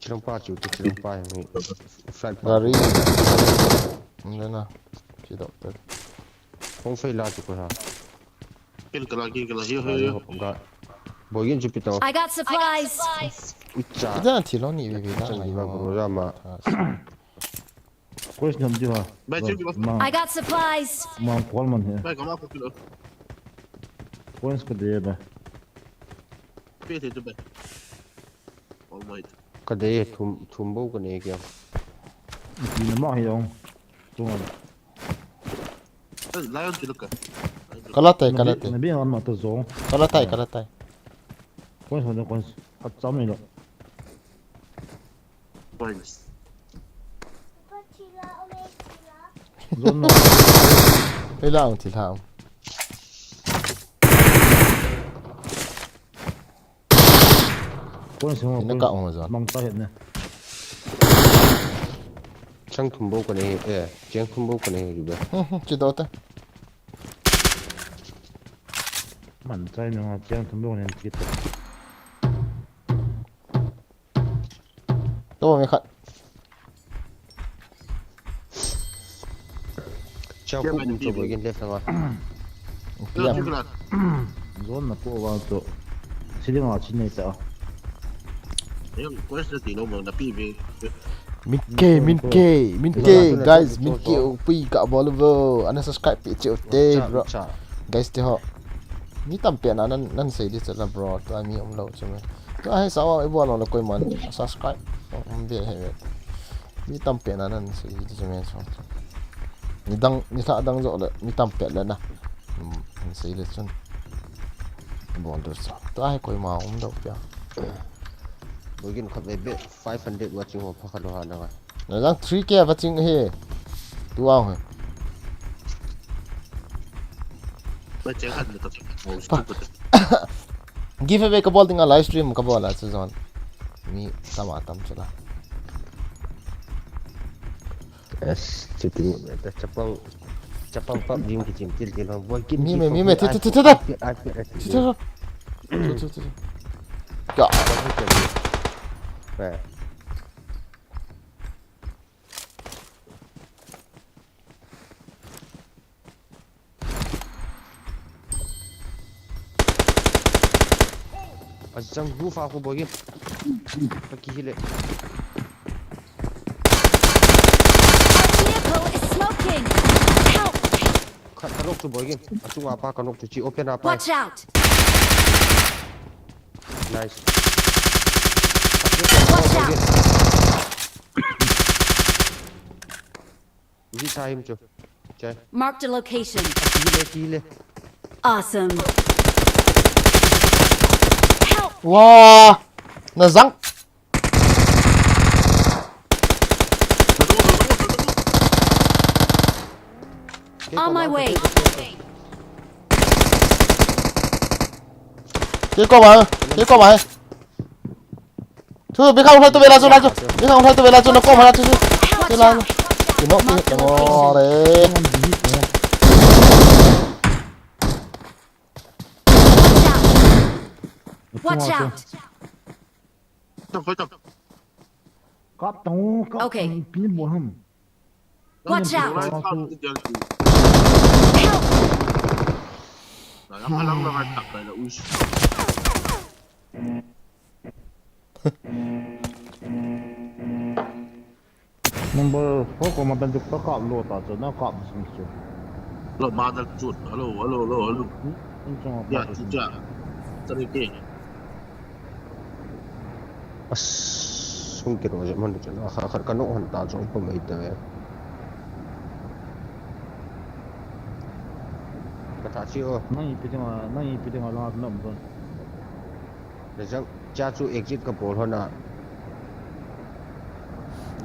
Chilong pa chu, chilong pa mi flight pa. Gari. Nana. Chi doctor. Kong fei la chu ko ha. Kin kala, kin kala, hiyo, hiyo, hiyo. Ga. Boy, kin chu pi to. I got supplies. Ucha. Ida thi lo ni bi bi na. Chang ni ba bro ya ma. Quest nam ji ha. Bai, chim ji ba. Ma. I got supplies. Ma, call man he. Bai, kama ko kilo. Quest ka de ba. Pe te tu ba. All right. Ka de thum, thum bo ka ne kya. Ji na ma hi yong. Tung an. Lion kilo ka. Kala tai, kala tai. Na bi, na bi an ma ta zong. Kala tai, kala tai. Quest ho de quest. Hat cham ni lo. Points. Zon na. Hei lang, thi lang. Points mo, ina ka points. Ong zon. Mang ta het ne. Chang thum bo ka ne, eh, chang thum bo ka ne, ju be. Hmm, hmm, chi do ta. Man chai na chang thum bo ne, chi ta. Tua mi khat. Chao kum um cho boy kin left na. Piam. Zon na po wa to. Sili nga chin nei ta. Ayun, quest na tilo mo na P V. Min K, Min K, Min K, guys, Min K, upui ka bol vo. Ana subscribe pi che u te, bro. Guys te ho. Mi tam pe na nan, nan sei di chala, bro. To mi um lo che me. Ahi sao, ibol le koiman subscribe. Om be he. Mi tam pe na nan si ji men so. Ni dang, ni sa dang jo le, mi tam pe le na. Hmm, si le chun. Bol do sa. Ta he koima um do pia. Bogin khat be be five hundred watching ho pha kha lo ha na. Na jang three K watching he. Tu ang he. Ba che khat le ta. Giveaway ka bol ding a live stream ka bol a chu zon. Mi tam a tam chu la. Yes, chuti ta chapang chapang pap jing ki chim til til hang boi kin. Mi me mi me ti ti ti ti. Ti ti. Ti ti. Ka. Ajang roof a ko bogin. Paki hile. Our vehicle is smoking. Help! Khat kanok chu bogin. Achunga pa kanok chu chi open a pa. Watch out! Nice. Watch out! Ji sa him chu. Chai. Marked a location. Kile, kile. Awesome. Help! Wa! Na jang. On my way. Ke ko ba? Ke ko ba? Chu, bi khang thai tu vela chu la chu. Bi khang thai tu vela chu na ko ma la chu chu. Chu la. Ki nok ki ngo re. Watch out! Tong, tong. Kap tong, kap. Okay. Pi mo ham. Watch out! Help! Number four ko matan chu ka kap lo ta chu na kap sum chu. Hello, mother chu. Hello, hello, hello, hello. Ya, chu cha. Tari ke. As, sum ke ro je man chu na kha kha ka no han ta chu ko mai ta ve. Ka ta chi o. Nang ipi ding a, nang ipi ding a la na um don. Lejang cha chu exit ka bol hon a.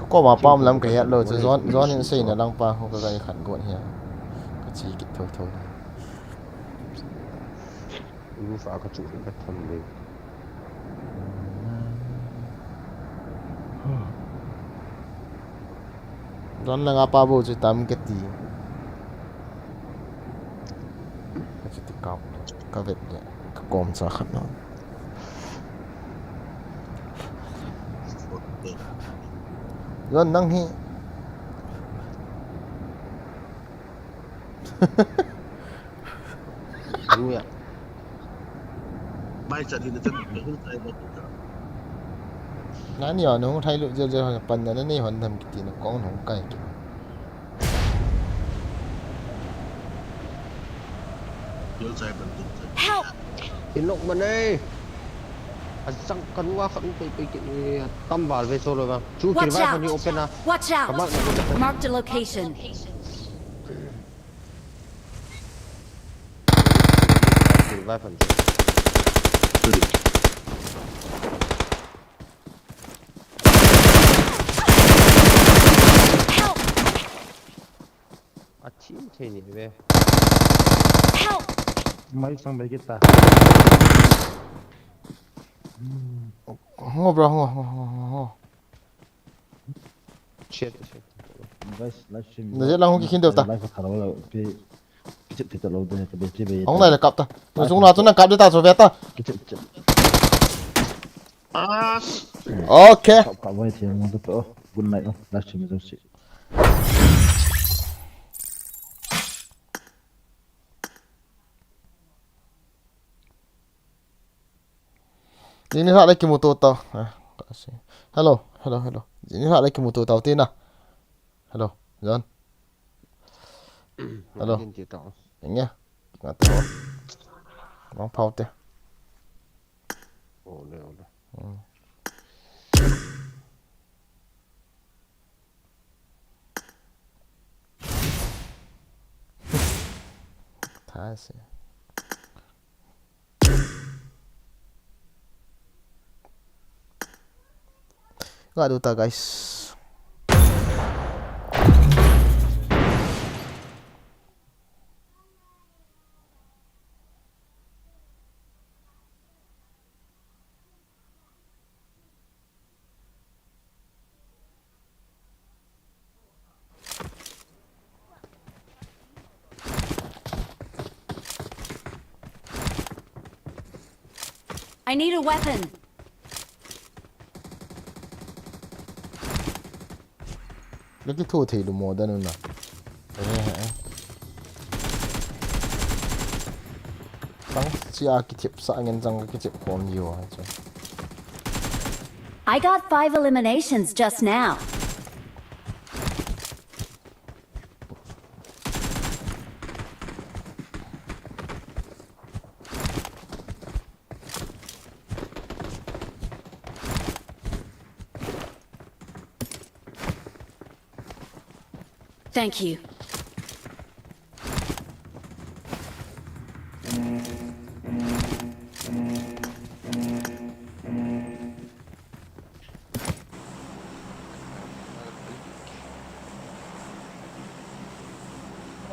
Ka koma pam lam ka het lo chu zon, zon in sei na lang pa ho ka gai khan gon hia. Ka chi kit tho tho. Roof a ka chu ka thon le. Don lang a pa bo chu tam ka ti. Ka chu ti kau. Ka vet le. Ka kom cha khat na. Don nang hi. Anu ya. Bai cha di na tan ka hung tai ba ta. Nani ya, nung thai lu je je pan na ni hon nam kiti na kong nung kai ki. Yo sai ban tu. Help! Inok manai. Asang kanwa khat u pei pei ki tam val ve so lo ba. Chu ki vai khat ni open a. Watch out! Kamal na. Marked a location. Ki vai khat. Help! A thim thei ni ve. Help! Mai sang bai kita. Ngo bro, ngo, ngo, ngo, ngo, ngo. Shit, shit. Guys, live stream. Na je lang ho ki khin deu ta. Live thalo la pi. Kichit thita lo de ta be ti be. Hong nai le kap ta. Tu jung la tu nang kap de ta chu ve ta. Kichit, kichit. Ah. Okay. Kap, kap vai thiam mo to. Good night. Live stream jo si. Jing ni hla le kimuto tau. Ah, ka si. Hello, hello, hello. Jing ni hla le kimuto tau tina. Hello, John. Hello. Jing ti tau. Eng ya. Nga tau. Mang phau te. Ole, ole. Hmm. Tha se. Ga du ta, guys. I need a weapon. Laki thu thei lu mo dan na. Eh, eh, eh. Tang chia kithip sa ngen chang kithip khom yo ha chu. I got five eliminations just now. Thank you.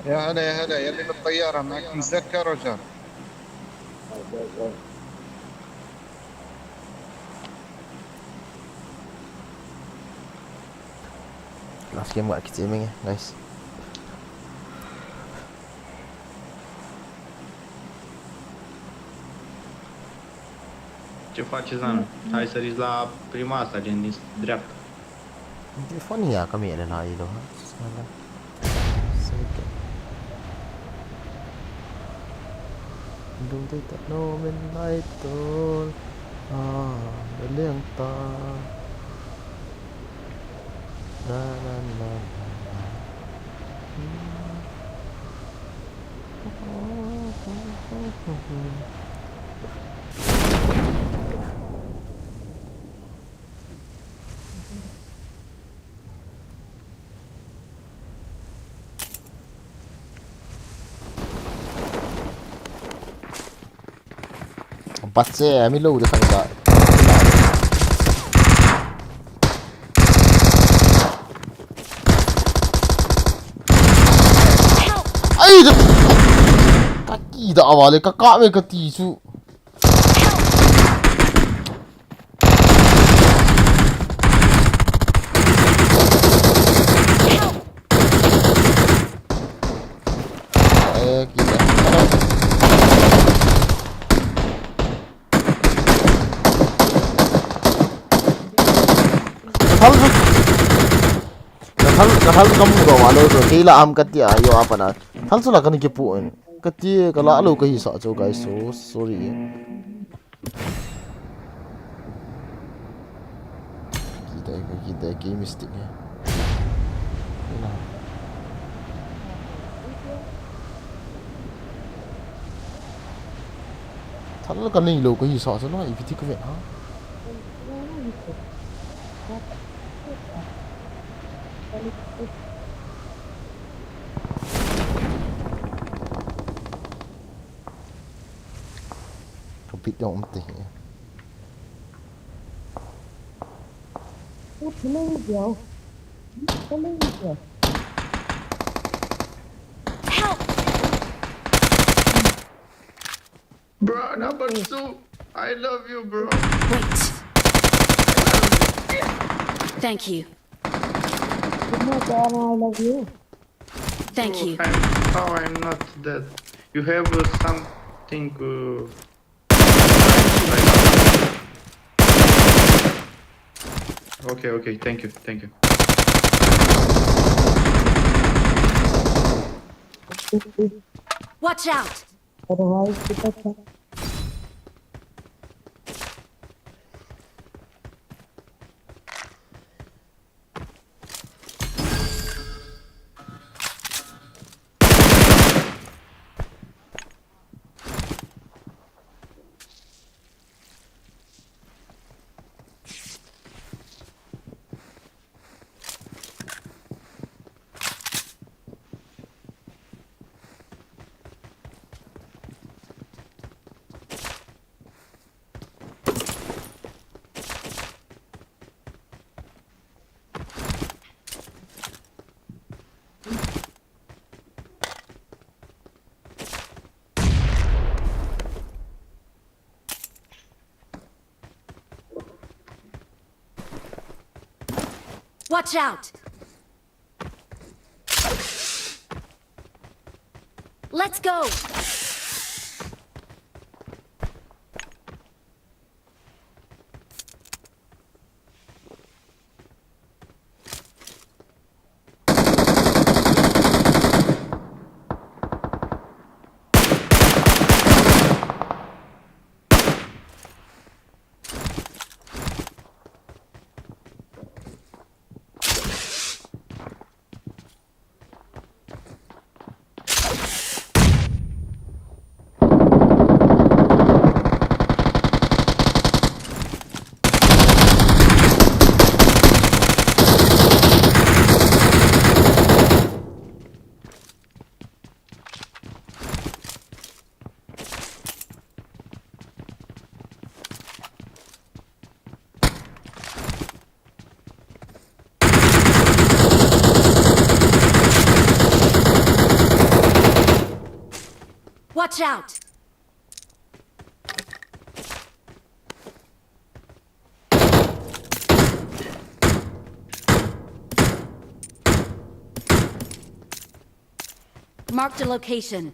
يا هلا، يا هلا، يا اللي بالطيارة معك مزكر وجر. Last game ga kiche menge, guys. Ce faci, Zan? Hai să rizi la prima asta, gen din dreapta. Telefonul ia, că mi-e la el, ha? Să-l... Să-l... Dum dei ta no men lai to. Ah, da leng ta. Na, na, na, na, na. Hmm. Bache, ami lo de khang da. Ai da. Kati da awale, ka ka me kati chu. Ka thal, ka thal, ka thal ka mu doh ma lou chu, kei la ham kati a, yo a pat na. Thal chu la ka ni kipu in. Kati, ka la lou ka hi sa chu, guys, so sorry. Kidai, kidai, kei mistake e. Ina. Thal ka nei lou ka hi sa sa na, ipi ti ka ven ha. Ka bit jong um te hi. Help! Bro, number two, I love you, bro. Wait. Thank you. Thank you. I'm, oh, I'm not dead. You have, uh, something, uh, okay, okay, thank you, thank you. Watch out! Watch out! Let's go! Watch out! Marked a location.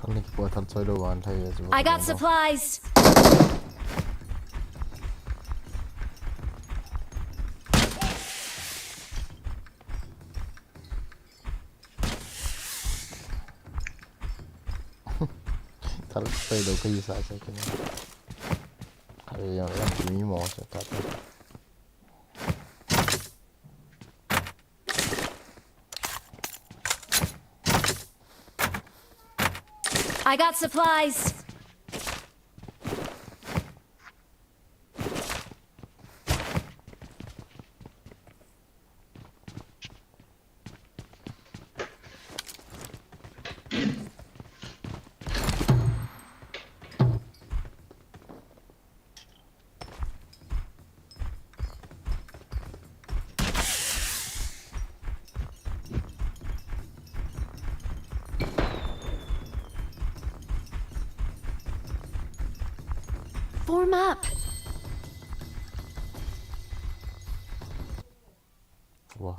Thal ni kipo thal choi lo van thai chu. I got supplies. Thal choi lo kahi sa sa kini. Kare yang yang kimi mo sa ta ta. I got supplies. Form up. Wow.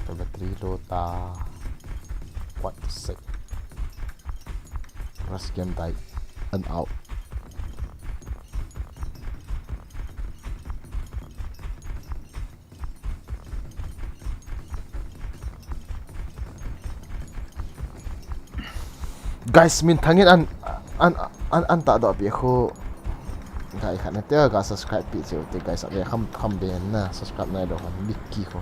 The battery low ta. What the sick? Rush game die and out. Guys, min thangin an, an, an, an ta doh pi khu. Guys, khat na te ga subscribe pi cheu te guys, ave kham, kham be na subscribe nai doh han big ki khu.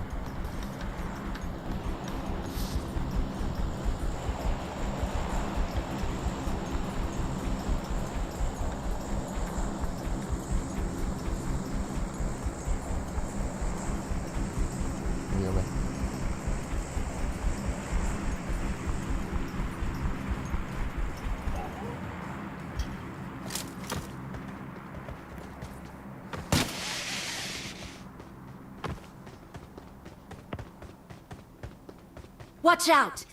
Watch out!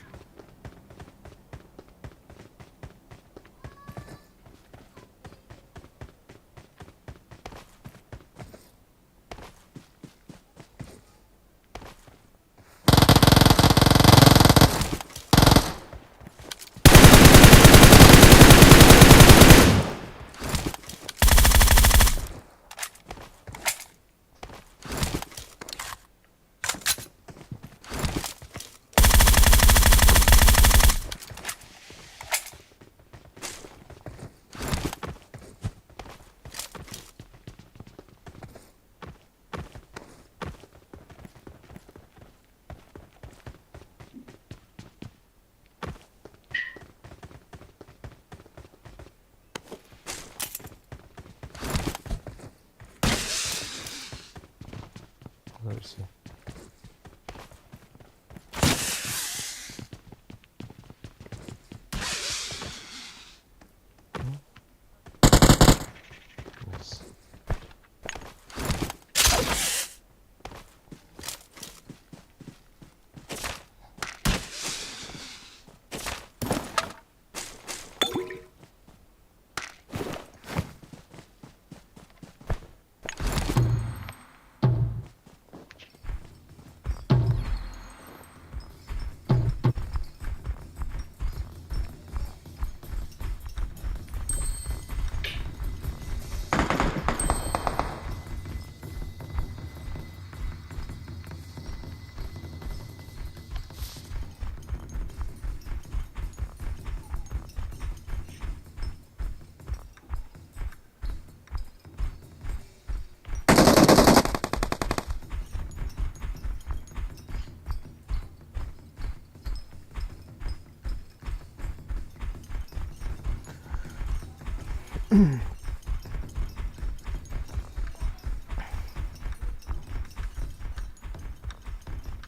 See. Hmm? Nice.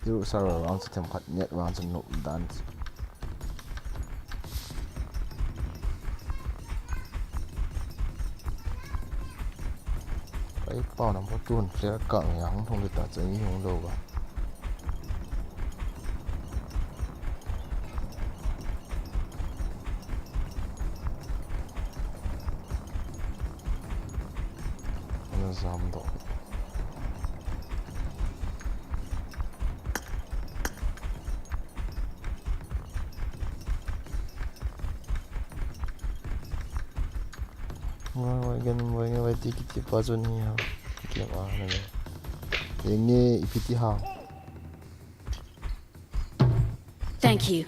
Tiu server vang chu themkhat net vang chu nop dan. Ai pau nam pau tun flare ka ngai hung thong le ta chang hung lo ba. Ana jam doh. Ngai, ngai, gen, ngai, ngai, ti, kiti pa chu ni ha. Game a, na ni. Enge, ipi ti ha. Thank you.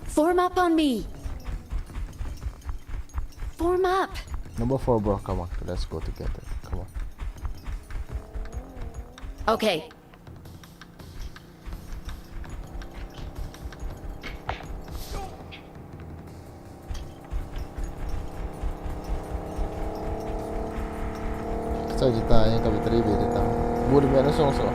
Form up on me. Form up. Number four, bro. Come on. Let's go together. Come on. Okay. Sai di ta, eh, ka battery be di ta. Bur me na song so.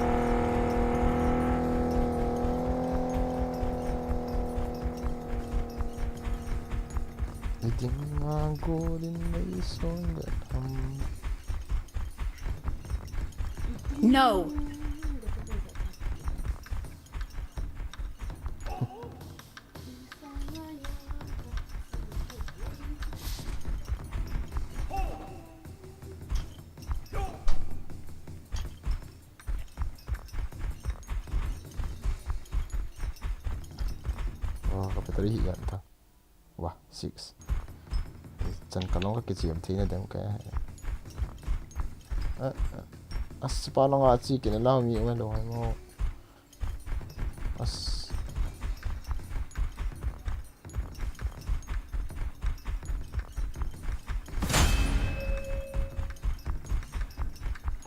Iting a golin may song that, um, No. Oh, ka battery hi yan ta. Wah, six. Chan ka long ka kichem thei na dem ka. Ah, ah. As pa long a chi kin la mi ong lo mo. As.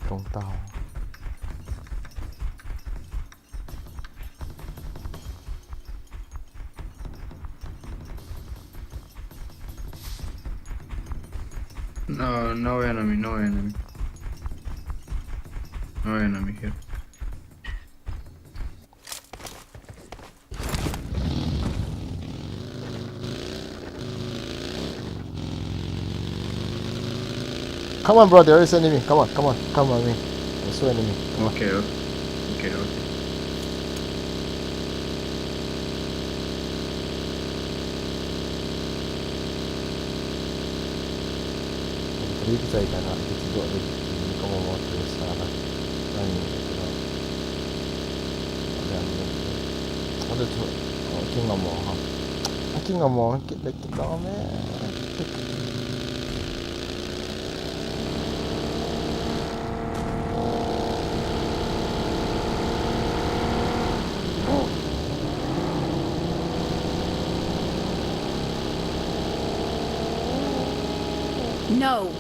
Long tao. No, no enemy, no enemy. No enemy here. Come on, bro, there is enemy. Come on, come on, come on, me. I saw enemy. Come on. Okay, okay. Okay, okay. Three kichai kana, kichi do do, kamo mo three sala. Ai, kilo. Ada ni. Ada tu, oh, king amo ha. King amo, kit le kit amo me. No.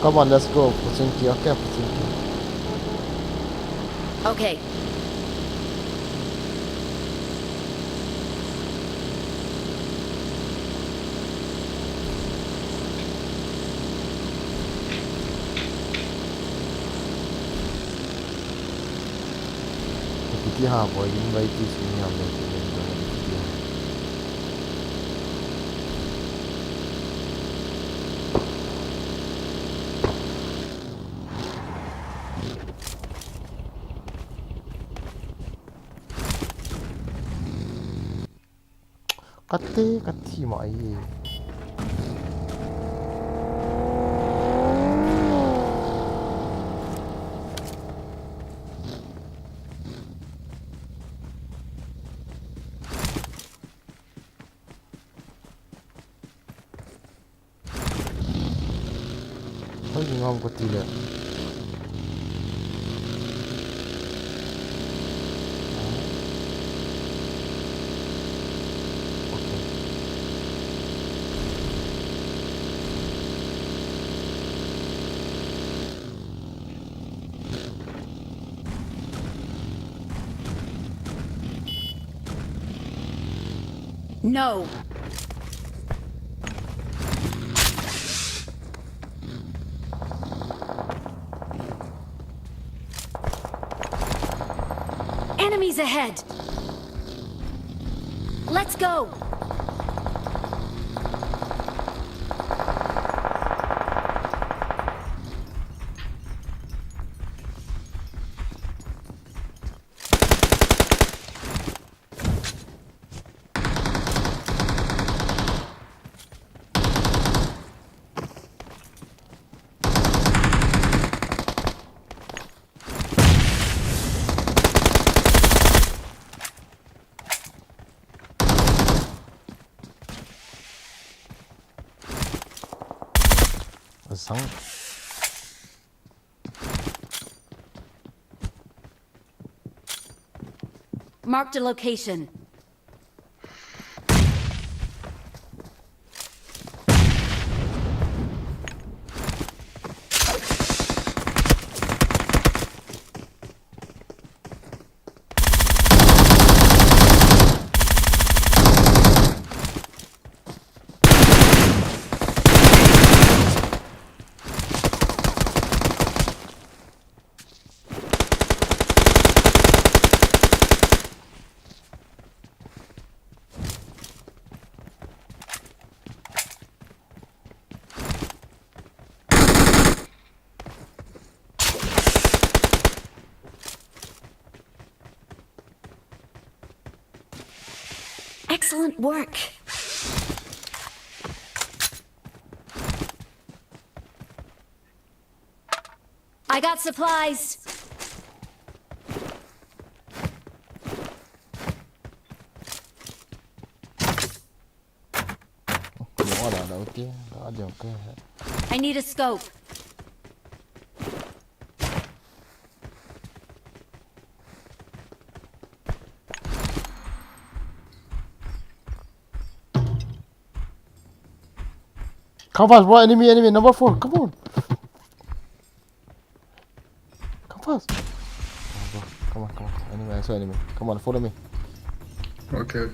Come on, let's go. Pochinki, okay, Pochinki. Okay. Kiti ha boy, invite is me, I'm like, Kate, kati mai. Hoi, ngam ko ti le. No. Enemies ahead. Let's go. Sang. Marked a location. Excellent work. I got supplies. Wala da uti, da jong ke. I need a scope. Come fast, bro. Enemy, enemy. Number four. Come on. Come fast. Oh, bro. Come on, come on. Enemy, I saw enemy. Come on, follow me. Okay.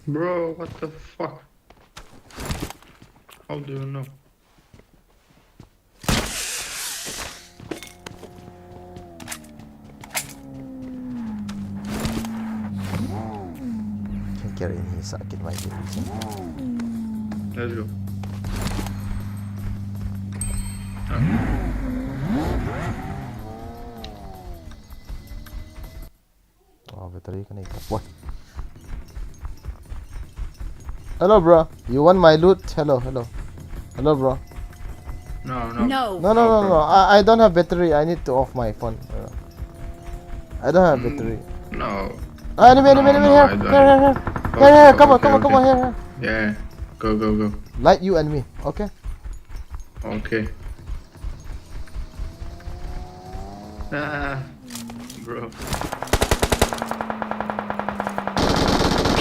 Bro, what the fuck? How do you know? Can carry in his sakit my. Let's go. Oh, battery ka nei ta. What? Hello, bro. You want my loot? Hello, hello. Hello, bro. No, no. No. No, no, no, no. I, I don't have battery. I need to off my phone. Uh, I don't have battery. No. Ah, enemy, enemy, enemy here. Here, here, here. Here, here. Come on, come on, come on, here, here. Yeah. Go, go, go. Light you and me. Okay. Okay. Ah, bro.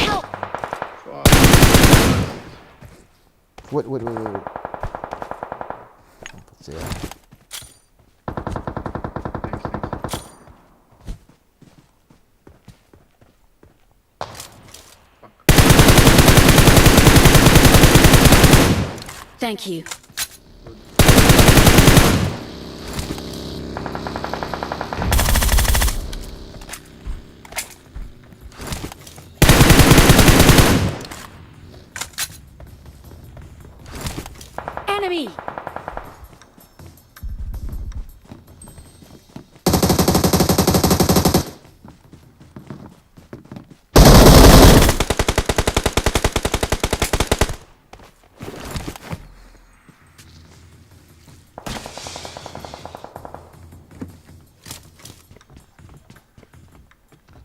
Help! Fuck. Wait, wait, wait, wait, wait. What's it? Thanks, thanks. Thank you. Enemy!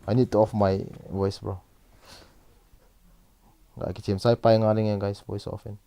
I need to off my voice, bro. Ga kichem sai pai nga ling, guys, voice off in.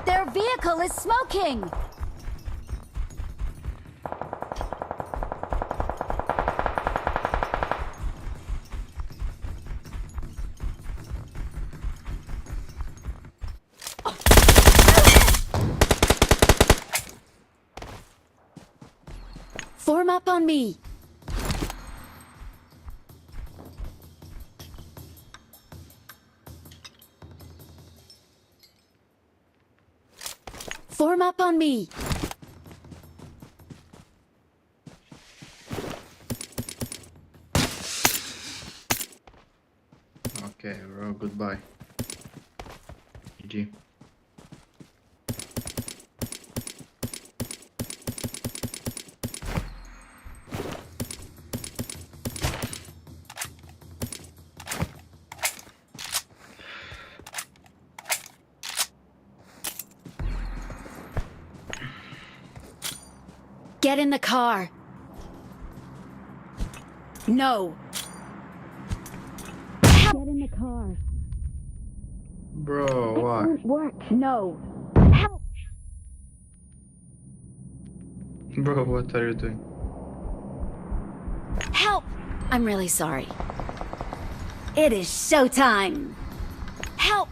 Their vehicle is smoking! Form up on me. Form up on me. Okay, bro, goodbye. G G. Get in the car. No. Get in the car. Bro, why? It won't work. No. Help! Bro, what are you doing? Help! I'm really sorry. It is showtime. Help!